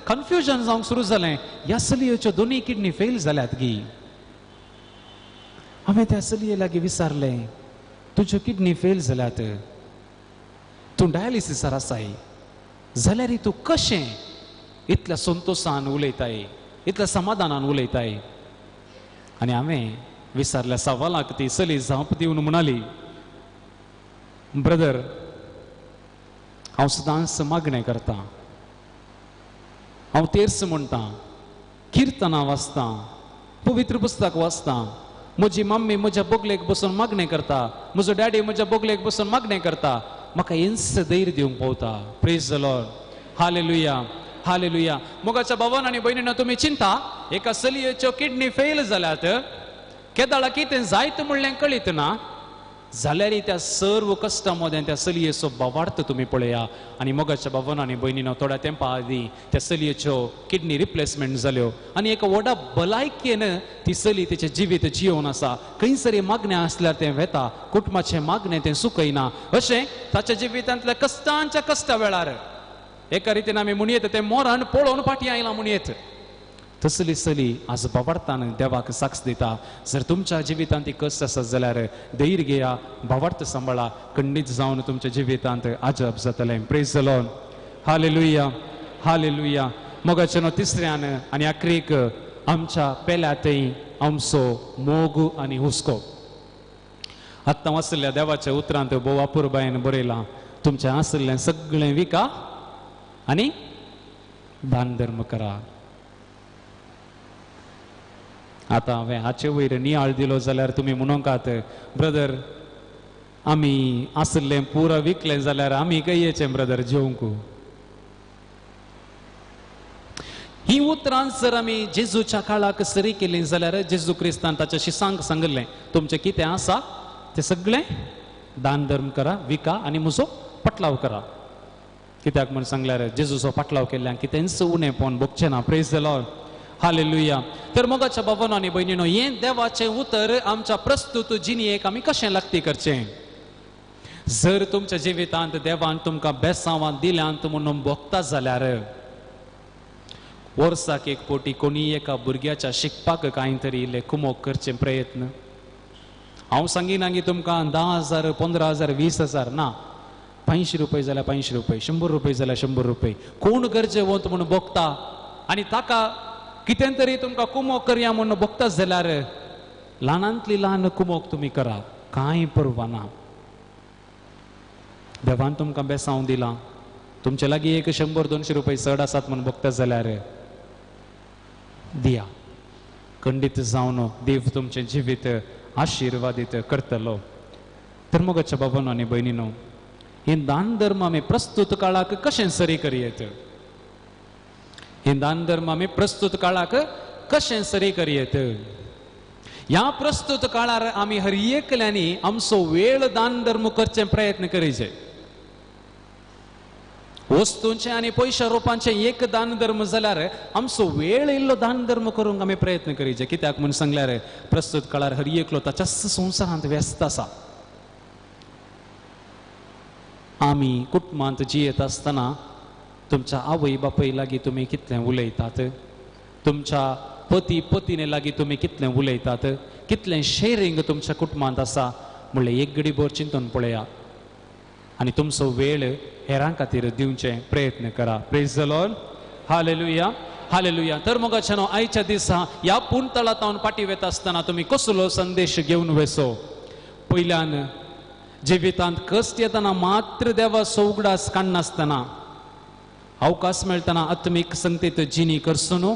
कन्फ्युजन जावंक सुरू जालें, ह्या चलयेच्यो दोनूय किडनी फेल जाल्यात गी. हांवें त्या चलये लागीं विचारलें, तुज्यो किडनी फेल जाल्यात, तूं डायलिसिसार आसाय जाल्यार तूं कशें इतल्या संतोशान उलयताय, इतल्या समाधानान उलयताय? आनी हांवें विचारल्या सवालाक ती चली जाप दिवन म्हणाली, ब्रदर हांव सदांच मागणें करतां, हांव तेर्स म्हणटां, किर्तनां वाचतां, पवित्र पुस्तक वाचता, म्हजी मम्मी म्हज्या बोगलेक बसून मागणें करता, म्हजो डॅडी म्हज्या बोगलेक बसून मागणें करता, म्हाका हेंच धैर्य दिवंक पावता. Praise the Lord, hallelujah, hallelujah. मोगाच्या भावान आनी भयणीनो, तुमी चिंता, एका चलयेच्यो किडनी फेल जाल्यात, केदाळा कितें जायत म्हणलें कळीत ना, जाल्यार त्या सर्व कश्टां मदें त्या चलयेचो भावार्थ तुमी पळया. आनी मोगाच्या भावान आनी भयणीनो, थोड्या तेंपा आदीं त्या चलयेच्यो किडनी रिप्लेसमेंट जाल्यो आनी एका व्हडा भलायकेन ती चली तिचें जिवीत जियोवन आसा. खंयसरी मागणें आसल्यार तें वेता, कुटुंबाचें मागणें तें सुकयना. अशें ताच्या जिवितांतल्या कश्टांच्या कश्टा वेळार एका रितीन आमी म्हणयेत तें मोरान पळोवन फाटीं आयलां म्हणयेत. तसली चली आज भावार्थान देवाक साक्ष दिता. जर तुमच्या जिवितांत ती कश्ट आसत जाल्यार धैर्य घेया, भावार्थ सांबाळा, खंडीत जावन तुमच्या जिवितांत अजाप जातलें. Praise the Lord, hallelujah, hallelujah. मोगाचे न्हू तिसऱ्यान आनी आखरीक आमच्या पेल्यातय आमचो मोग आनी हुस्को. आत्तां वाचल्या देवाच्या उतरांत भोव अपुरबायेन बरयलां, तुमचें आशिल्लें सगळें विका आनी दान धर्म करा. आतां हांवें हाचे वयर नियाळ दिलो जाल्यार तुमी म्हणोंकात, ब्रदर आमी आशिल्लें पुरा विकलें जाल्यार आमी खंय ब्रदर जेवंक. ही उतरां जर आमी जेजूच्या काळाक सरी केली जाल्यार जेजू क्रिस्तान ताच्या शिसांक सांगिल्लें, तुमचें कितें आसा तें सगळें दान धर्म करा, विका आनी म्हजो पटलाव करा. कित्याक म्हूण सांगल्यार जेजूचो पाटलाव केल्ल्यान कितेंच उणेपण भोगचें ना. Praise the Lord, hallelujah. तर मोगाच्या भावानो आनी भयणीनो, हें देवाचें उतर आमच्या प्रस्तुत जिणेक आमी कशें लागती करचें? जर तुमच्या जिवितांत देवान तुमकां बेसांवां दिल्यांत म्हणून भोगता जाल्यार वर्साक एक पोटी कोणी एका भुरग्याच्या शिकपाक कांय तरी इल्लें कुमोक करचें प्रयत्न. हांव सांगिना की तुमकां 10,000, 15,000, 20,000 ना, 500 रुपये जाल्यार 500 रुपये, 100 रुपये जाल्यार 100 रुपये. कोण गरजेवंत म्हणून भोगता आनी ताका कितें तरी तुमकां कुमोक करया म्हणून भोगता जाल्यार ल्हानांतली ल्हान कुमोक तुमी करा, कांय पर्वा ना. देवान तुमकां बेसांव दिलां, तुमचे लागीं एक 100-200 रुपये चड आसात म्हणून भोगता जाल्यार दिया. खंडीत जावन देव तुमचें जिवीत आशिर्वादीत करतलो. तर मोगाच्या बाबानो आनी भयणीनो, हें दान धर्म आमी प्रस्तुत काळाक कशें सरी करयेत? हें दान धर्म आमी प्रस्तुत काळाक कशें सरी करयेत? ह्या प्रस्तुत काळार आमी हर एकल्यांनी आमचो वेळ दान धर्म करचे प्रयत्न करीचे. वस्तूंचे आनी पयशा रोपांचे एक दान धर्म जाल्यार आमचो वेळ इल्लो दान धर्म करूंक आमी प्रयत्न करीचे. कित्याक म्हूण सांगल्यार प्रस्तुत काळार हर एकलो ताच्याच संवसारांत व्यस्त आसा. आमी कुटुंबांत जियेत आसतना तुमच्या आवय बापूय लागीं तुमी कितलें उलयतात, तुमच्या पती पतीने लागीं तुमी कितलें उलयतात, कितलें शेरींग तुमच्या कुटुंबांत आसा म्हणलें एक घडीभर चिंतून पळया आनी तुमचो वेळ हेरां खातीर दिवचे प्रयत्न करा. Praise the Lord, hallelujah, hallelujah. तर मोगाच्या न्हू आयच्या दिसा ह्या पुणतळांत फाटीं वेता आसतना तुमी कसलो संदेश घेवन वेसो? पयल्यान जिवितांत कश्ट येतना मात्र देवाचो उगडास काडनासतना अवकाश मेळटना आत्मीक संगतीत जिणी करचो न्हू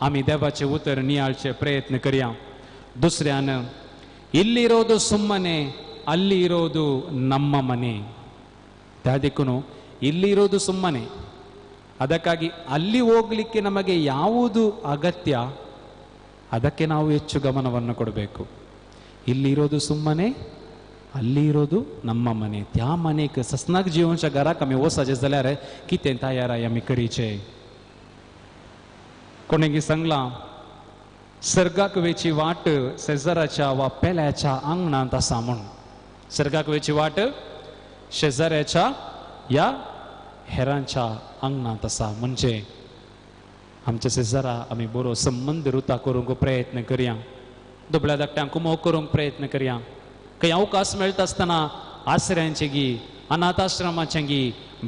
आमी देवाचें उतर नियाळचे प्रयत्न करया. दुसऱ्यान इल्ली सुम्मने अल्ली इरोದು ನಮ್ಮ ಮನೆ. त्या देखून ಇಲ್ಲಿ ಇರೋದು ಸುಮ್ಮನೆ, ಅದಕ್ಕಾಗಿ ಅಲ್ಲಿ ಹೋಗ್ಲಿಕ್ಕೆ ನಮಗೆ ಯಾವುದು ಅಗತ್ಯ ಅದಕ್ಕೆ ನಾವು ಹೆಚ್ಚು ಗಮನವನ್ನು ಕೊಡಬೇಕು. ಇಲ್ಲಿ ಇರೋದು ಸುಮ್ಮನೆ, ಅಲ್ಲಿ ಇರೋದು ನಮ್ಮ ಮನೆ. त्या मनेक ससनाक जिवनच्या घराक आमी वचपाचें जाल्यार कितें तयार आमी करीचे. कोणें सांगलां सर्गाक वेची वाट शेजाराच्या वा पेल्याच्या आंगणांत आसा म्हूण. सर्गाक वेची वाट शेजाऱ्याच्या या हेरांच्या आंगणांत आसा. म्हणजे आमच्या शेजारा आमी बरो संबंद रुता करूंक प्रयत्न करया, दुबळ्या धाकट्यांक कुमोक करूंक प्रयत्न करया. खंय अवकाश मेळटा आसतना आसऱ्यांचे गी अनाथ आश्रमाचे गी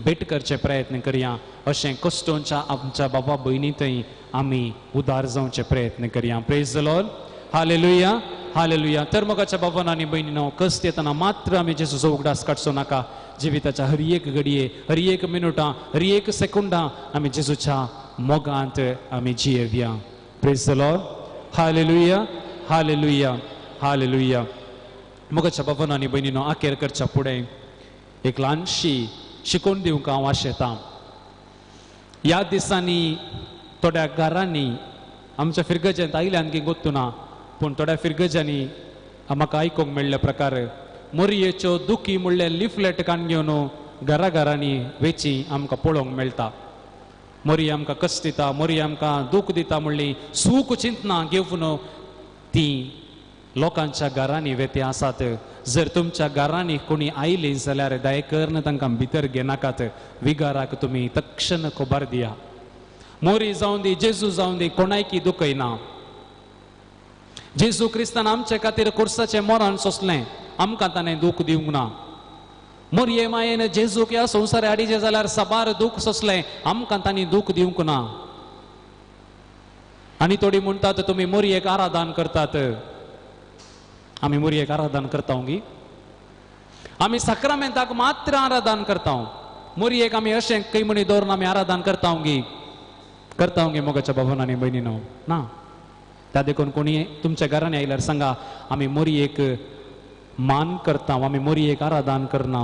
भेट करचे प्रयत्न करया. अशें कश्टोंच्या आमच्या बाबा भयणी थंय आमी उदार जावचे प्रयत्न करया. Praise the Lord, hallelujah, hallelujah. तर मोगाच्या बाबान आनी भयणीनो, कश्ट येतना मात्र आमी जेजूचो उगडास काडचो नाका. जिविताच्या हर एक घडये, हर एक मिनुटां, हर एक सेकंडां आमी जेजूच्या मोगांत आमी जियेवया. Praise the Lord, hallelujah, hallelujah, hallelujah. मोगाच्या बाबांनो आनी भयणीनो, आखेर करच्या फुडें एक ल्हानशी शिकोवन दिवंक हांव आशेतां. ह्या दिसांनी थोड्या घरांनी आमच्या फिरगजेंत आयल्यान की गोत्तुना, पूण थोड्या फिरगजांनी म्हाका आयकूंक मेळ्ळ्या प्रकार मोरयेच्यो दुखी म्हणल्यार लिफलेट काण घेवन घरा घरांनी वेची आमकां पळोवंक मेळटा. मोरी आमकां कश्ट दिता, मोरी आमकां दूख दिता म्हणली सूख चिंतना घेवन ती लोकांच्या घरांनी वेती आसात. जर तुमच्या घरांनी कोणी आयली जाल्यार दयेकरून तांकां भितर घेनाकात. विगाराक तुमी तक्षण खबर दिया. मोरी जावन दी, जेजू जावन दी, कोणायकी दुखयना. जेजू क्रिस्तान आमचे खातीर कुर्साचें मरण सोंसलें, आमकां ताणें दूख दिवंक ना. मोरये मायेन जेजूक ह्या संवसार हाडीचें जाल्यार साबार दूख सोंसलें, आमकां तांणी दूख दिवंक ना. आनी थोडी म्हणटात तुमी मोरयेक आराधन करतात. आमी मोरयेक आराधन करता गी? आमी साक्रामेंताक मात्र आराधन करता. मोरयेक आमी अशें कैमणी दवरून आमी आराधन करता गी? करता गी मोगाच्या बाबान आनी भयणीनो? ना. त्या देखून कोणी तुमच्या घरांनी आयल्यार सांगा आमी मोरयेक मान करता, आमी मोरयेक आराधन करना.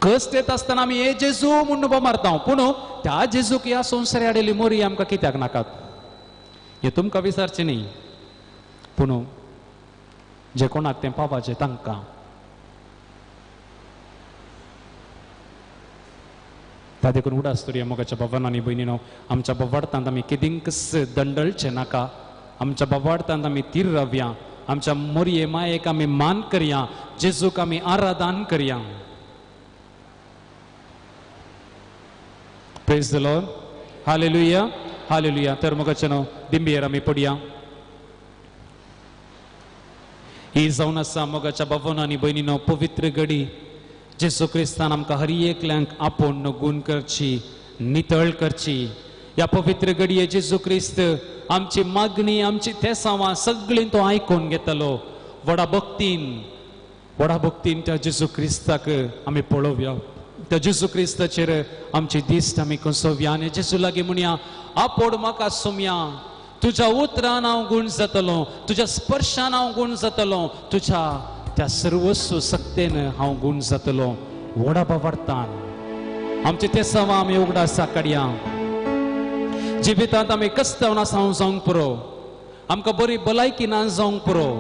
कश्ट येत आसतना आमी हे जेजू म्हूण उबो मारता, पूण त्या जेजूक ह्या संवसार हाडिल्ली मोरी आमकां कित्याक नाकात हें तुमकां विचारचें न्ही, पूण जे कोणाक तें पावाचें तांकां. त्या देखून उडास तरी मोगाच्या बाबान आनी भयणीनो, आमच्या बाबाडतांत आमी केदींकच दंडळचें नाका. आमच्या बाबाडतांत आमी तीर रावया, आमच्या मोरये मायेक आमी मान करया, जेजूक आमी आराधन करया. Praise the Lord. Hallelujah, hallelujah. तर मोगाच्यानो दिंबियेर आमी पडया. ही जावन आसा मोगाच्या बाबानो आनी भयणीनो पवित्र घडी. जेजू क्रिस्तान आमकां हर एकल्यांक आपोवन गूण करची, नितळ करची. ह्या पवित्र घडये जेजू क्रिस्त आमची मागणी, आमची तेसांवां सगळीं तो आयकून घेतलो. व्हडा भक्तीन, व्हडा भक्तीन त्या जेजू क्रिस्ताक आमी पळोवया. त्या जेजू क्रिस्ताचेर आमची दिश्ट आमी कसोवया आनी जेजू लागीं म्हणया, आपोड म्हाका सोमया, तुज्या उतरान हांव गूण जातलो, तुज्या स्पर्शान हांव गूण जातलो, तुज्या त्या सर्वस्व सक्तेन हांव गूण जातलो. व्हडा बाबार्थान आमचे तेसांवां आमी उगडासा काडया. जिवितांत आमी कस्तांव आसा जावंक पुरो, आमकां बरी भलायकी ना जावंक पुरो,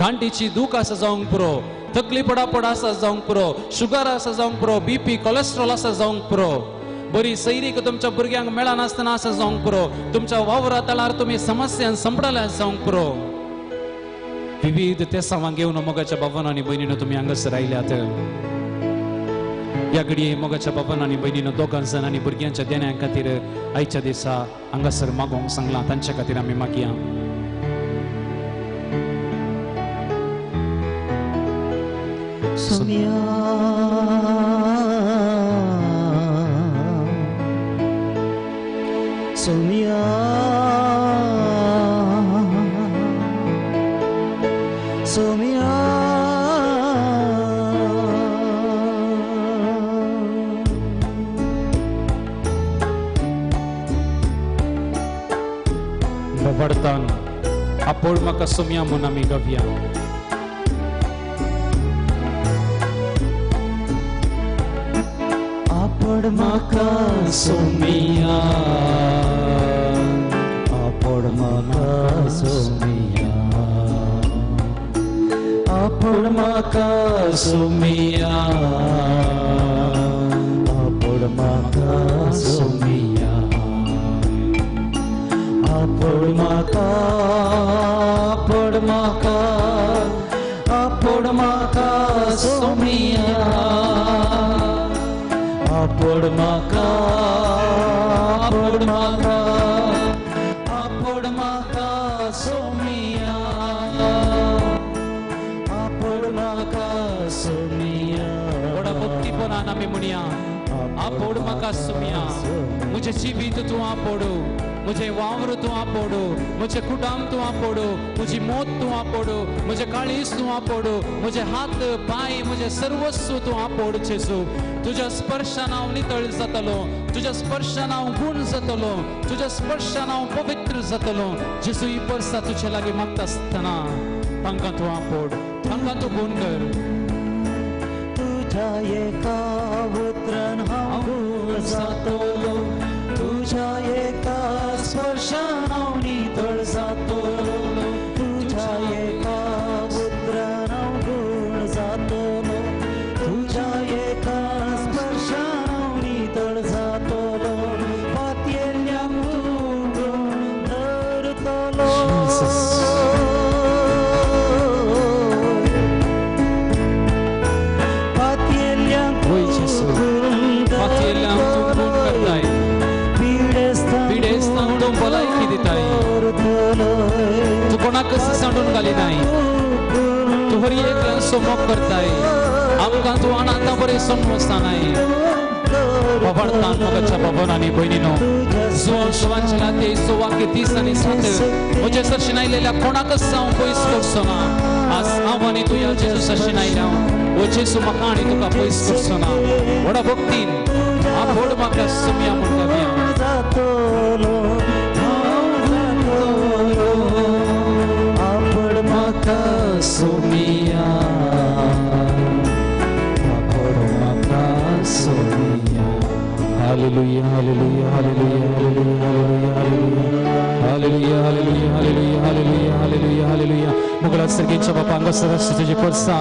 गांठीची दूख आसा जावंक पुरो, तकली पडापड आसा जावंक पुरो, शुगर आसा जावंक पुरो, बीपी कोलेस्ट्रॉल आसा जावंक पुरो, बरी सैरीक तुमच्या भुरग्यांक मेळनासतना आसा जावंक पुरो, तुमच्या वावरा तळार तुमी समस्यान सांपडल्या जावंक पुरो. विविध तेसांवां घेवन मोगाच्या बाबान आनी भयणीनो तुमी हांगासर आयल्यात. ह्या घडये मोगाच्या बाबान आनी भयणीनो दोगां जाण आनी भुरग्यांच्या देण्या खातीर आयच्या दिसा हांगासर मागोवंक सांगलां, तांच्या खातीर आमी मागया. सोम्या सोम्या सोम्या बवडतान आपोड म्हाका सोम्या म्हूण आमी गावया. आपोड म्हाका सोमिया, आपोड म्हाका सोमिया, आपोड म्हाका सोमिया, आपोड म्हाका सोमिया, आपोड म्हाका, आपोड म्हाका, आपोड म्हाका सोमिया, आपोड म्हाका, आपोड म्हाका, आपोड म्हाका सोमिया, आपोड म्हाका सोमिया. व्हडा भक्तीपणान आमी म्हणया, आपोड म्हाका सोमिया, म्हजें जिवीत तूं आपोडू, म्हजें वावर तूं आपोडू, म्हजें कुटाम तूं आपोडू, म्हजी मोत तूं आपोडू, म्हजें काळीज तूं आपोडू, म्हजे हात पांय, म्हजें सर्वस्व तूं आपोड जेजू. तुज्या स्पर्शान हांव नितळ जातलो, तुज्या स्पर्शान हांव गुण जातलो, तुज्या स्पर्शान हांव पवित्र जातलो. जेजू ही परसा तुजे लागीं मागता आसतना तांकां तूं आपोड, तांकां तूं गुण कर. तुज्या एका उतरान हांव गुण जातलो, तुज्या एका स्पर्शान हांव नितळ जातलो, तुज्या एका उतरान हांव गुण जातलो, तुज्या एका स्पर्शान हांव नितळ जातलो, पातयेल्ल्यांक तूं गुण धरतलो. पातयेल्ल्यांक तूं गुण करताय, पिडेस्तांक तूं भलायकी दिताय, तूं कोणाकच सांडून घालिनाय, तूं हर एकल्याचो मोग करताय. आमकां तूं अनाथा बरें समजतानाय. बाबार्तान मोगाच्या बाबान आनी भयणीनो, जुवांच्या तेजो वाक्य 30 आनी 7 म्हजे सरशीन आयलेल्या कोणाकच हांव पयस करचो ना. आज हांव आनी तूं ह्या जेजू सरशीन आयल्या, ओ जेजू म्हाका आनी तुका पयस करचो ना. व्हडा भक्तीन आपोड म्हाका सुमया म्हूण गावया. आपड म्हाका सुमिया, आपोड म्हाका सुमिया. Hallelujah, hallelujah, hallelujah, hallelujah, hallelujah, hallelujah, hallelujah, hallelujah, hallelujah, hallelujah. मुगळा सर्गीच्या बापा हांगासर आसची तुजी परसा,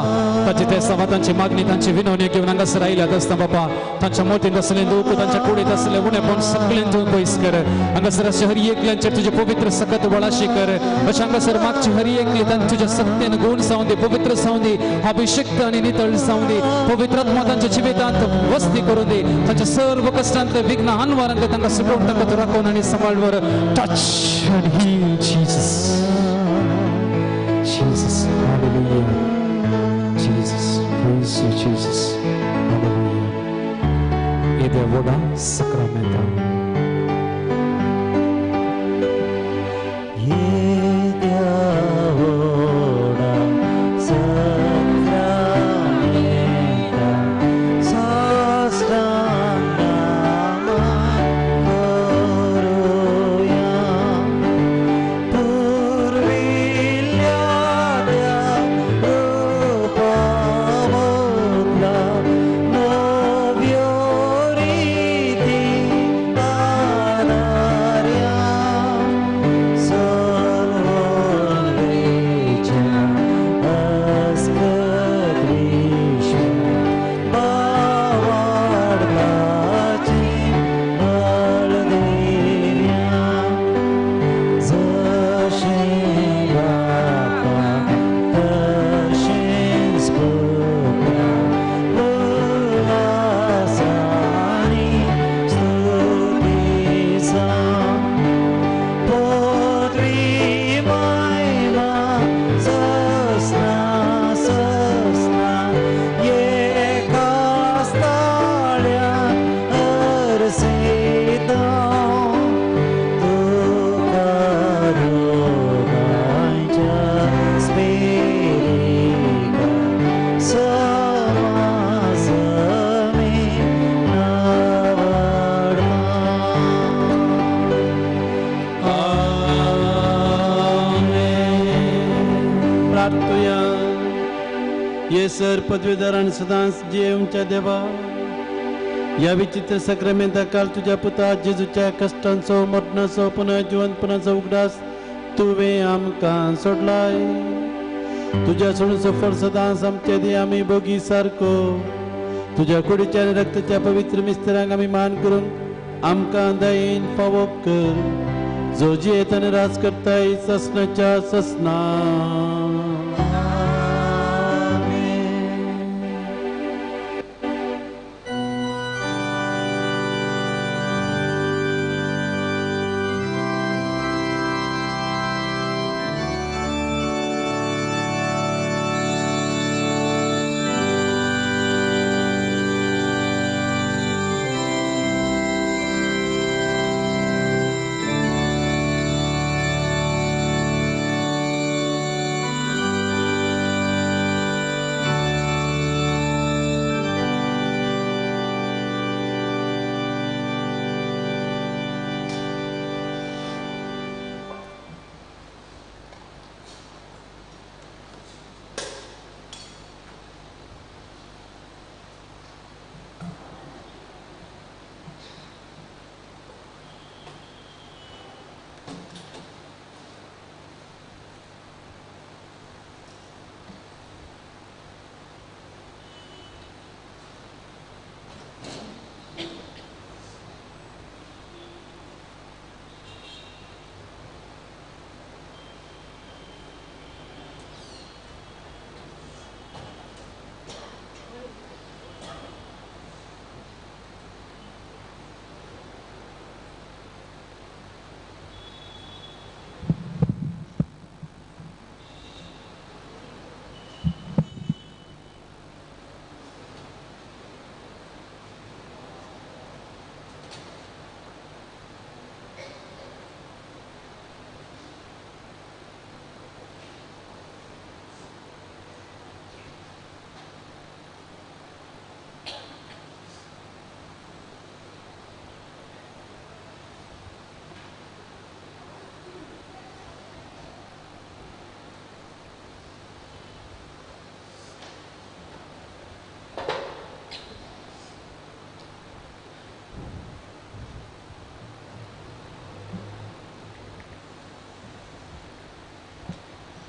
ताची ते सवा तांची मागणी तांची विनवणी घेवन हांगासर आयल्यात आसतना बापा तांच्या मोतींत आसलें दूख, तांच्या कुडींत आसलें उणेपण सगळें तूं पयस कर. हांगासर अशें हर एकल्यांचेर तुजें पवित्र सकत वळाशी कर. अशें हांगासर मागची हर एकली तांची तुज्या सत्तेन गुण जावं दी, पवित्र जावं दी, अभिषिक्त आनी नितळ जावं दी. पवित्र आत्मा तांच्या जिवितांत वस्ती करूं दी. तांच्या सर्व कश्टांतले विघ्न अनवारांतले तांकां सुटोवन तांकां तूं राखून आनी सांबाळवर. Touch and heal Jesus. Jesus, hallelujah. Jesus, praise you, Jesus. Hallelujah. येद्या व्हडा साक्रामेंता. येद्या व्हडा साक्रामेंता साश्टांग करुया, पुर्विल्ल्या त्या रुपामदला नव्यो रिती दानार्या, सर्वोल्वेच्या अस्कत विश्व बावाडताची बळदेव्या, जशें बापा तशेंच पुता उल्हासानी स्तुती जावं. पदवी महिमा ससना ससना एका स्थाळ्या अर्सिता, तुका दोगांयच्या स्पिरिता समासमी नावडता. आमेन. प्रार्थुया. ये सर पदवीधर आनी सदांच जियेवच्या देवा, ह्या विचित्र साक्रामेंता काल तुज्या पुता जेजूच्या कश्टांचो, मरणाचो, पुनः जिवंतपणाचो उगडास तुवें आमकां सोडलाय. तुज्या सोडून फळ सदांच आमचे दी आमी भोगी सारको तुज्या कुडीच्या आनी रक्ताच्या पवित्र मिस्त्रांक आमी मान करूंक आमकां दयेन फावो कर, जो जियेत आनी राज करताय ससनाच्या ससना.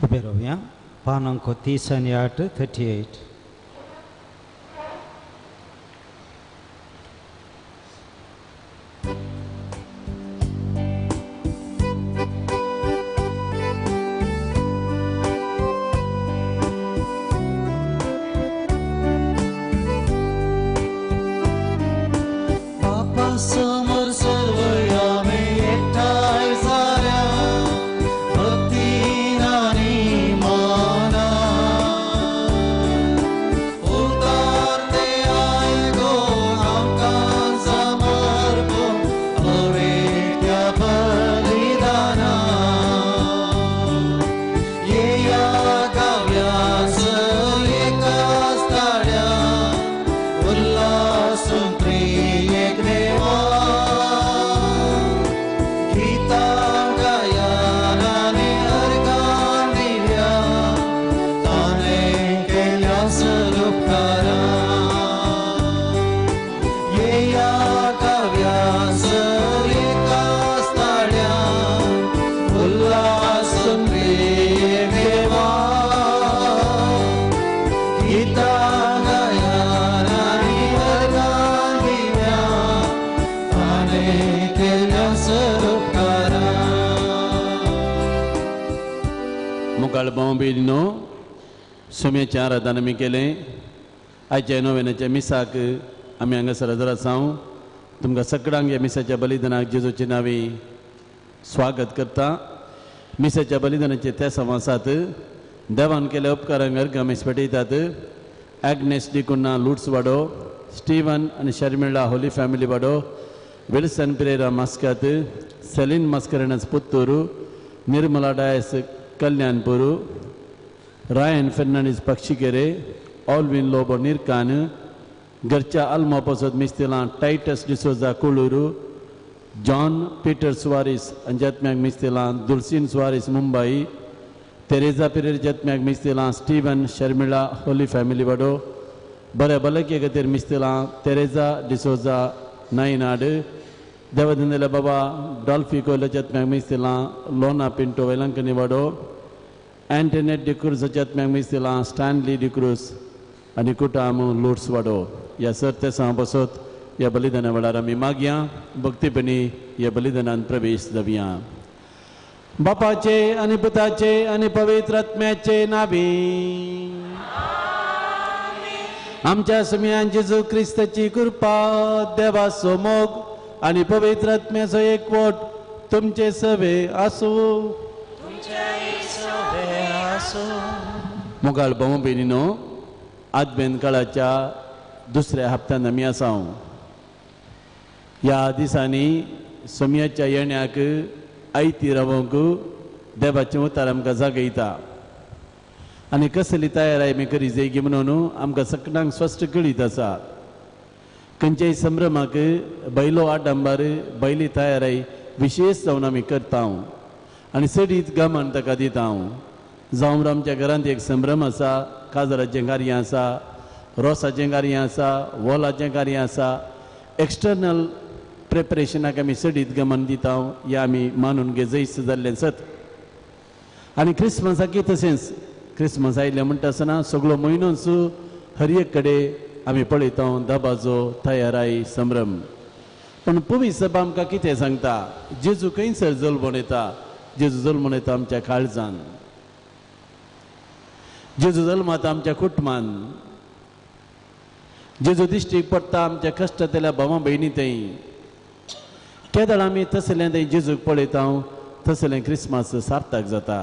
उबे रावया. पान अंक 30 आनी 8 38. भाव सुम्याचें आराधन आमी केलें. आयच्या नोवेनाच्या मिसाक आमी हांगासर हजर आसा. तुमकां सगळ्यांक ह्या मिसाच्या बलिदानाक जेजूचे नांवी स्वागत करता. मिसाच्या बलिदानाचे ते समासात देवान केल्या उपकारांक अर्घ आमी पेटयतात. Agnes D'Cunha Lourdes Wado, Steven आनी शर्मिळा होली फॅमिली वाडो, Wilson Pereira Mascat, Celine Mascarenhas Puttur, Nirmala Dias Kalyanpur, Ryan Fernandes Pakshikere, Alvin Lobo Nirkan, घरच्या आल्मा पासत मिस्तिलां Titus D'Souza Kolur, John Peter Soares हांच्या मिस्तिलां दुलसीन सुवारीस मुंबई, तेरेजा पिरेर जत्म्याक मिस्तिलां Steven Sharmila holy family Waddo, बऱ्या भलायके खातीर मिस्तिलां तेरेजा डिसोजा नायनाड, देवधंदेले बाबा डॉल्फी कोयलो जत्म्याक मिस्तिलां लोना पिंटो वेलंकनी वाडो, अँटनेट डिक्रूज जत्म्याक मिस्तिलां स्टॅनली डिक्रूज आनी कुटाम लोट्स वाडो. ह्या सर ते बसत ह्या बलिदाना वेळार आमी मागया भक्तीपणी ह्या बलिदानान प्रवेश जावया. बापाचे आनी पुताचे आनी पवित्र आत्म्याचे नावी आमच्या सुम्यान जेजू क्रिस्ताची कृपा, देवाचो मोग आनी पवित्र आत्म्याचो एकवट तुमचे सवे आसूं. मोगाळ भाव भयणीनो, आदबेन काळाच्या दुसऱ्या हप्त्यान आमी आसा. ह्या दिसांनी सोम्याच्या येण्याक आयती रावंक देवाचें उतार आमकां जागयता आनी कसली तयाराय आमी करी जाय म्हणून आमकां सगळ्यांक स्पश्ट कळीत आसा. खंयच्याय संभ्रमाक बैलो आडंबर बैली तयाराय विशेश जावन आमी करता आनी चडीत गमन ताका दिता. जावं आमच्या घरांत एक संभ्रम आसा, काजराचें कार्य आसा, रोसाचें कार्य आसा, वोलाचें कार्य आसा, एक्सटर्नल प्रेपरेशनाक आमी चडीत गमन दिता या आमी मानून घेजयस जाल्लें सत. आनी क्रिसमसाकय तशेंच क्रिसमस आयलें म्हणटा आसतना सगळो म्हयनोच हर एक कडेन आमी पळयता दबाजो तयाराय संभ्रम. पूण पवित्र सभा आमकां कितें सांगता? जेजू खंयसर जल्मून येता? जेजू जल्मून येता आमच्या काळजान, जेजू जल्माता आमच्या कुटुंबान, जेजू दिश्टीक पडटा आमच्या कश्टांतल्या भावा भयणी थंय. केदळ आमी तसलें थंय जेजूक पळयता तसलें क्रिसमस सार्थक जाता.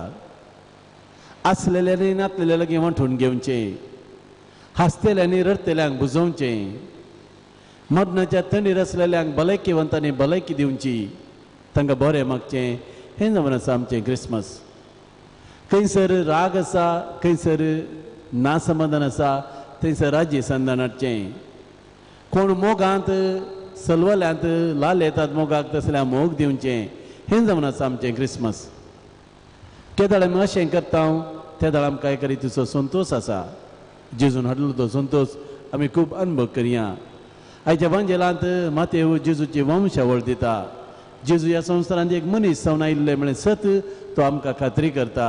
आसलेल्यांनी नातलेल्या लागीं वांटून घेवचें, हांसतेल्यांनी रडटेल्यांक बुजोवचें, मरणाच्या तणीर आसलेल्यांक भलायकेवंतांनी भलायकी दिवची, तांकां बरें मागचें. हें जावन आसा आमचें क्रिसमस. खंयसर राग आसा, खंयसर नासमाधान आसा, थंयसर राज्य संदान हाडचें. कोण मोगांत सलवल्यांत लाल येतात मोगाक तसल्या मोग दिवचें. हें जावन आसा आमचें क्रिसमस. केदळ आमी अशें करता तेदळ आमकां एका रितीचो संतोश आसा. जेजून हाडलो तो संतोश आमी खूब अनुभव करया. आयच्या वांजेलांत मातेव जेजूची वंशावळ दिता. जेजू ह्या संवसारांत एक मनीस जावन आयिल्लें म्हळें सत तो आमकां खात्री करता.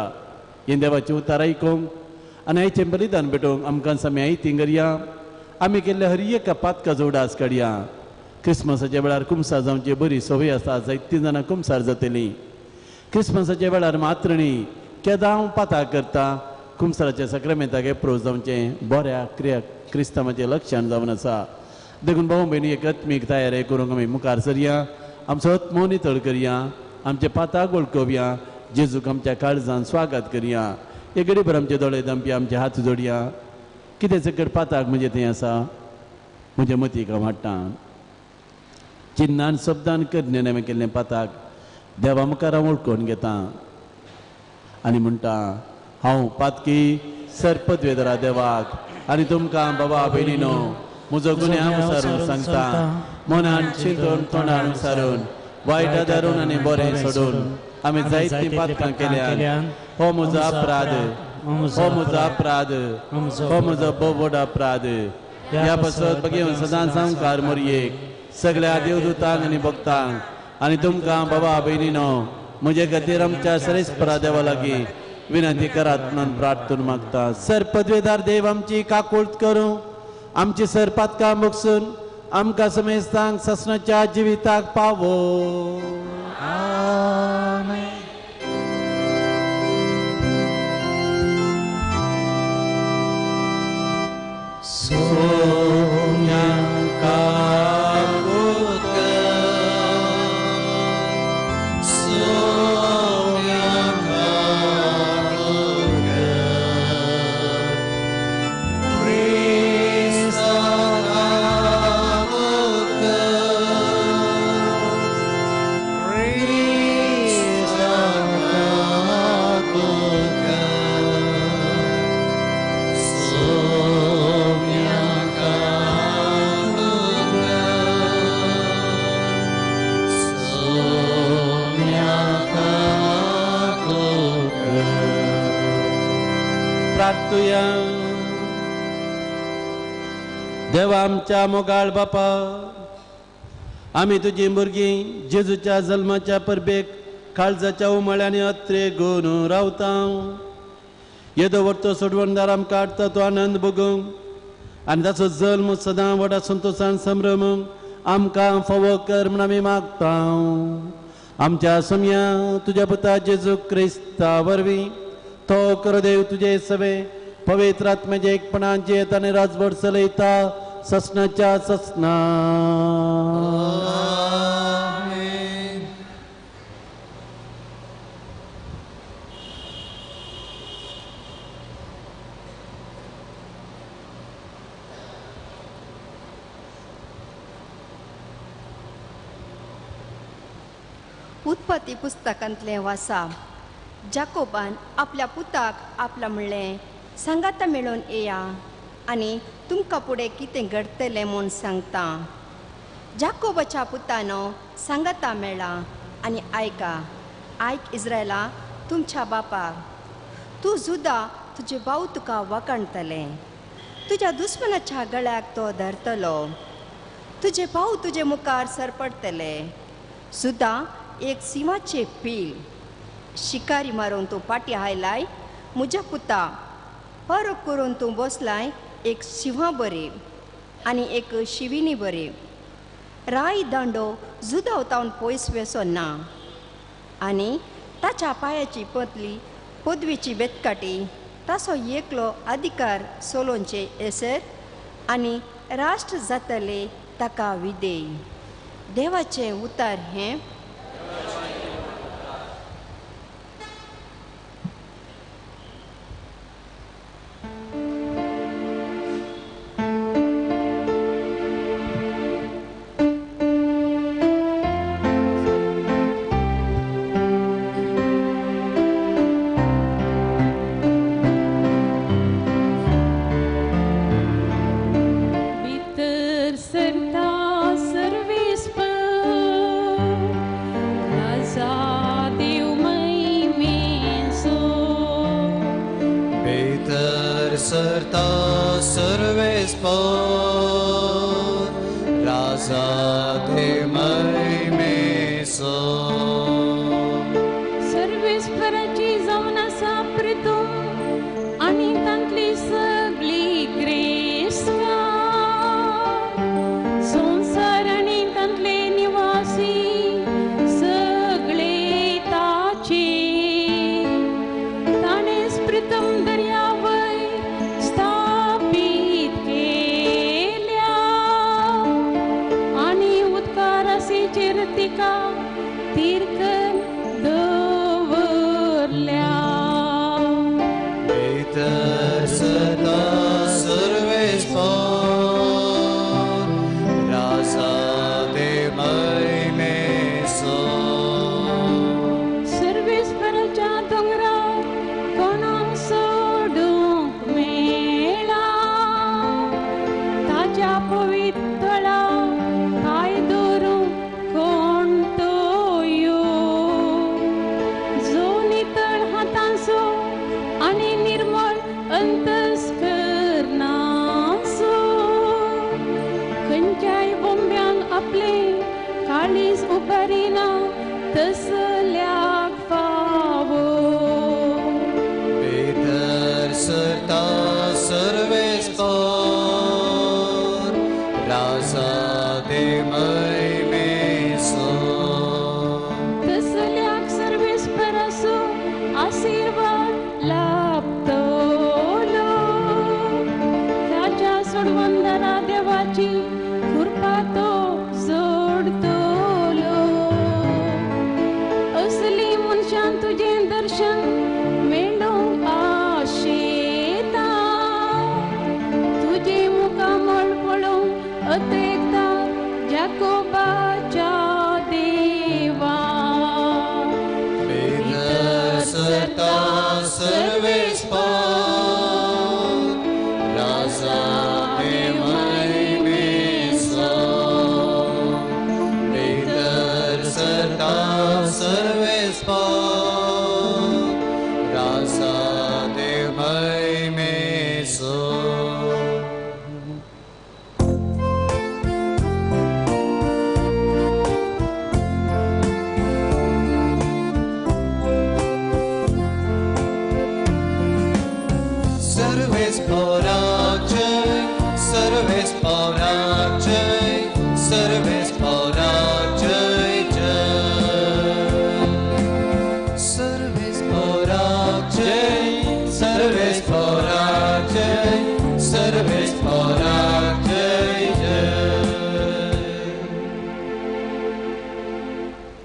हें देवाचें उतार आयकूंक आनी आयचें बलिदान भेटोवंक आमकां आमी आयती करया. आमी केल्ल्या हर एका पातकाचो उडास काडया. क्रिसमसाच्या वेळार कुमसार जावची बरी संवय आसा, जायतीं जाणां कुमसार जातलीं. क्रिसमसाच्या वेळार मात्रणी केदां पाताक करता. कुमसाराच्या साक्रामेंताक एप्रोच जावचें बऱ्या क्रिया क्रिस्तांवाचें लक्षण जावन आसा. देखून भाव भयणी एक आत्मीक तयारी करूंक आमी मुखार सरया. आमचो आत्मो नितळ करया, आमचे पाताक वळखोवया, जेजूक आमच्या काळजान स्वागत करया. एक घडीभर आमचे दोळे दमपी, आमचे हात जोडया. कितें चड पाताक म्हजें थंय आसा म्हज्या मतीक हांव हाडटा. चिन्नान शब्दान करणे हांवें केल्लें पाताक देवा मुखार हांव वळखून घेता आनी म्हणटा हांव पातकी सर पदवेदरा देवाक आनी तुमकां बाबा भयणीनो म्हजो गुन्यांव सारून सांगता. मनान चिंतून तोंडान सारून वायट आदारून आनी बरें सोडून आमी जायतीं पातकां केल्यान. हो म्हजो अपराध, हो म्हजो अपराध, हो म्हजो भोव व्हड अपराध. ह्या पासत बगेवन सदांच सामकार मोरयेक सगळ्या देवदूतांक आनी भक्तांक आनी तुमकां बाबा भयणीनो म्हजे खातीर आमच्या सरेस्परा देवा लागीं विनंती करात म्हणून प्रार्थना मागता. सर पदवेदार देव आमची काकूळत करूं, आमची सर पातकां मोगसून आमकां समेस्तांक सासणाच्या जिविताक पावो. देवा आमच्या मोगाळ बापा, आमी तुजी भुरगीं जेजूच्या जल्माच्या परबेक काळजाच्या उमळ्यांनी अत्रे घेवन रावता. येदो व्हडतो सोडवणदार आमकां हाडटा तो आनंद भोगूंक आनी ताचो जल्म सदां व्हडा संतोशान संभ्रम आमकां फावो कर म्हूण आमी मागता. आमच्या सोम्या तुज्या पुता जेजू क्रिस्ता वरवीं तो कर देव तुजे सवे पवित्र आत्म्याचे एकपणान जियेत आनी राजवट चलयता ससनाच्या ससना. उत्पत्ती पुस्तकांतलें वासा. जाकोबान आपल्या पुताक आपला म्हणलें, सांगाता मेळून येया आनी तुमकां फुडें कितें घडटलें म्हूण सांगता. जाकोबाच्या पुतानो सांगाता मेळ्ळा आनी आयका, आयक इस्रायला तुमच्या बापाक, तूं जुदा तुजे भाव तुका वखणतले, तुज्या दुस्मनाच्या गळ्याक तो धरतलो. तुजे भाव तुजे मुखार सरपडटले. सुद्दां एक सिंवाचें पील शिकारी मारून तूं पाटी आयलाय म्हज्या पुता, परत करून तूं बसलाय एक शिंवा बरी आनी एक शिविनी बरी. राय दांडो जुदावतावन पयस वेसो ना आनी ताच्या पांयाची पतली पदवीची बेतकाटी ताचो एकलो अधिकार सोलोवचे येसर आनी राष्ट्र जातले ताका विदेय. देवाचें उतार हें.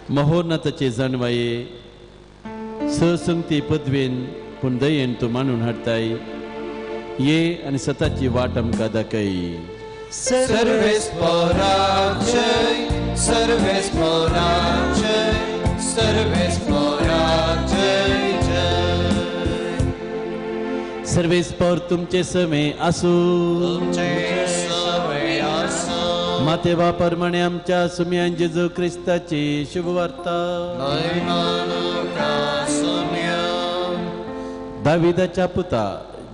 महोन्नताचे जाणवाये ससंगती पदवेन पूण दयेन तूं मानून हाडटाय ये आनी सताची वाट आमकां दाखय. सर्वेस्पराक जय, सर्वेस्पराक जय, सर्वेस्पराक जय जय. सर्वेस्पर तुमचे समे आसूं. तुमचे समे आसूं. माते बापरमाणे आमच्या सुम्यान जेजू क्रिस्ताची शुभवार्ता. दाविदाच्या पुता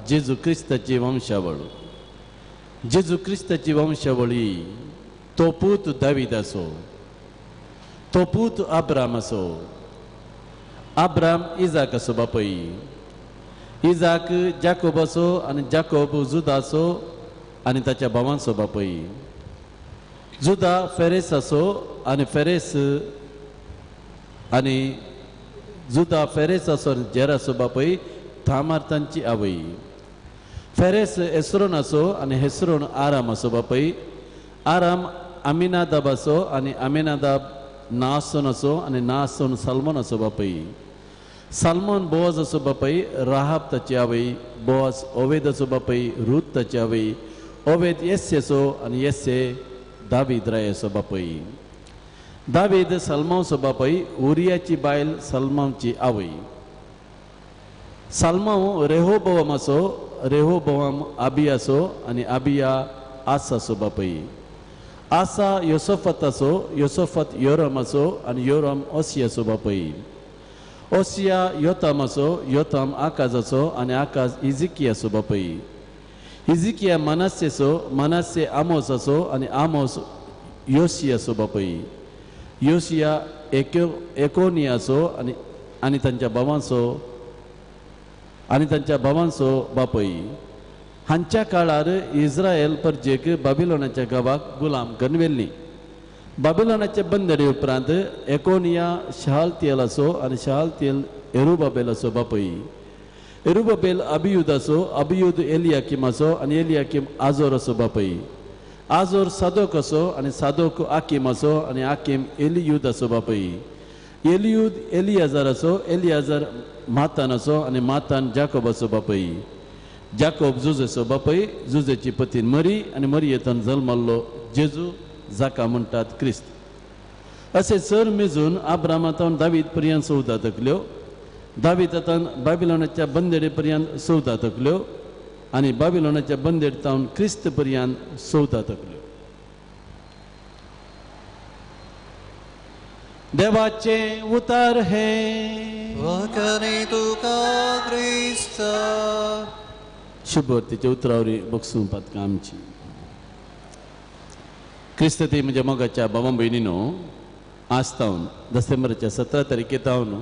जेजू क्रिस्ताची वंशावळ. जेजू क्रिस्ताची वंशावळी. तो पूत दावीदाचो, तो पूत अब्रामाचो, अब्राम इजाकाचो बापूय, इजाक जाकोबाचो आनी जाकोब जुदाचो आनी ताच्या भावांचो बापूय, जुदा फेरेसाचो आनी फेरेस आनी जुदा फेरेसाचो आनी जेराचो बापूय, थामार तांची आवय, फेरेस हेस्रोनाचो आनी हेस्रोन आरामाचो बापूय, आराम अमिनादाबाचो आनी अमिनादाब नासोनाचो आनी नासोन साल्मोनाचो बापूय, साल्मोन बोआजाचो बापूय, राहाब ताची आवय, बोआज ओवेदाचो बापूय, रूत ताची आवय, ओवेद येस्सेचो आनी येस्से दावीद रायाचो बापूय, दावीद सलमावचो बापूय, उरियाची बायल सलमावची आवय, साल्माव रेहोबोवामाचो, रेहोबोवाम आबियाचो आनी आबिया आसाचो बापूय, आसा योसफताचो, योसफत योरामाचो आनी योराम ओसियाचो बापूय, ओसिया योतामाचो, योताम आकाजाचो आनी आकाज इजिकियाचो बापूय, इजिकिया मनास्येचो, मनास्ये आमोसाचो आनी आमोस योसियाचो बापूय, योसिया एकोनियाचो आनी आनी तांच्या भावांचो बापूय. हांच्या काळार इस्रायल परजेक बाबिलोनाच्या गांवाक गुलाम करून व्हेल्ली. बाबिलोनाचे बंदरे उपरांत एकोनिया शहालतियलाचो आनी शहालतियल एरुबाबेलाचो बापूय, एरुबाबेल अबियुदाचो, अबियुद एलियाकिमाचो आनी एलियाकीम आजोराचो बापूय, आजोर सादोकाचो आनी सादोक आकिमाचो आनी आकीम एलियुदाचो बापूय, एलियुद एलियाजराचो, एलियाजर मातानाचो आनी मातान जाकोबाचो बापूय, जाकोब जुजेचो बापूय, जुजेची पतीन मरी आनी मरियेंतल्यान जल्मल्लो जेजू जाका म्हणटात क्रिस्त. अशें चड मेजून आब्रामातावन दावीद पर्यंत 14 तकल्यो, दावीदातान बाबिलोनाच्या बंदेडे पर्यंत 14 तकल्यो आनी बाबिलोनाच्या बंदेड तावन क्रिस्त पर्यंत 14 तकल्यो. देवाचें उतार हें वखरे तुका क्रिस्ता. शुभवर्तीच्या उतरावरी बक्षूं पातकां आमची. क्रिस्त ती म्हज्या मोगाच्या बाबा भयणीनो, आज तावन डिसेंबराच्या 17 तारखे तावन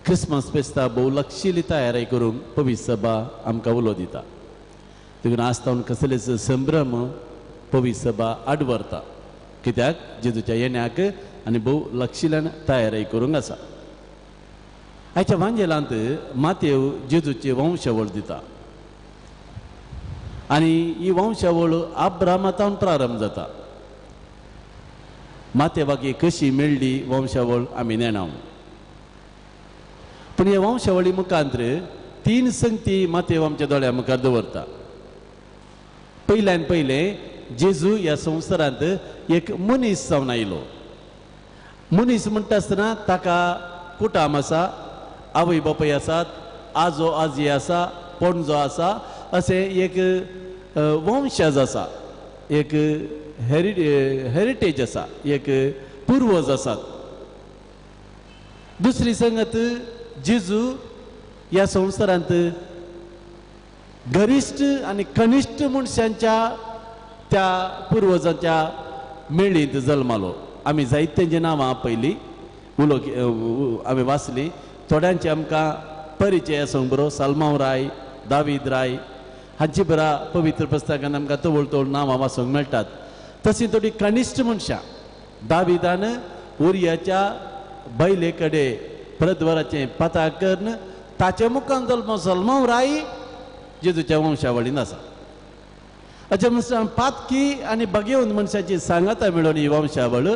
क्रिसमस फेस्ता भोव लक्षिली तयारी करूंक पवित्र सभा आमकां उलो दिता. देखून आज तावन कसलेच संभ्रम पवित्र सभा आडवरता, कित्याक जेजूच्या येण्याक आनी भोव लक्षिल्यान तयारी करूंक आसा. आयच्या वांजेलांत मातेव जेजूची वंशावळ दिता आनी ही वंशावळ आब्रामातावन प्रारंभ जाता. मातेवाक ही कशी मेळ्ळी वंशावळ आमी नेणाव, पूण ह्या वंशावळी मुखांत 3 संगती मातेव आमच्या दोळ्या मुखार दवरता. पयल्यान पयलें जेजू ह्या संवसारांत एक मनीस जावन आयलो. मनीस म्हणटा आसतना ताका कुटाम आसा, आवय बापूय आसात, आजो आजी आसा, पणजो आसा, अशें एक वंशज आसा, एक हेरिटेज आसा, एक पुर्वज आसात. दुसरी संगत, जेजू ह्या संवसारांत गरिश्ट आनी कनिश्ट मनशांच्या त्या पुर्वजांच्या मेळींत जल्मालो. आमी जायत्यांची नांवां पयलीं उलो आमी वाचली, थोड्यांचे आमकां परिचय आसूंक बरो, साल्मांव राय, दावीद राय हांची बरा पवित्र पुस्तकान आमकां तवळ तवळ नांवां वाचूंक मेळटात. तशी थोडी कनिश्ट मनशां दाविदान उरियाच्या बैले कडेन प्रद्वाराचें पता करून ताचे मुखान जल्म सलमांव राय जेजूच्या वंशावळीन आसा. अशें मनशान पातकी आनी भाग्यवंत मनशाची सांगाता मेळोवन ही वंशावळ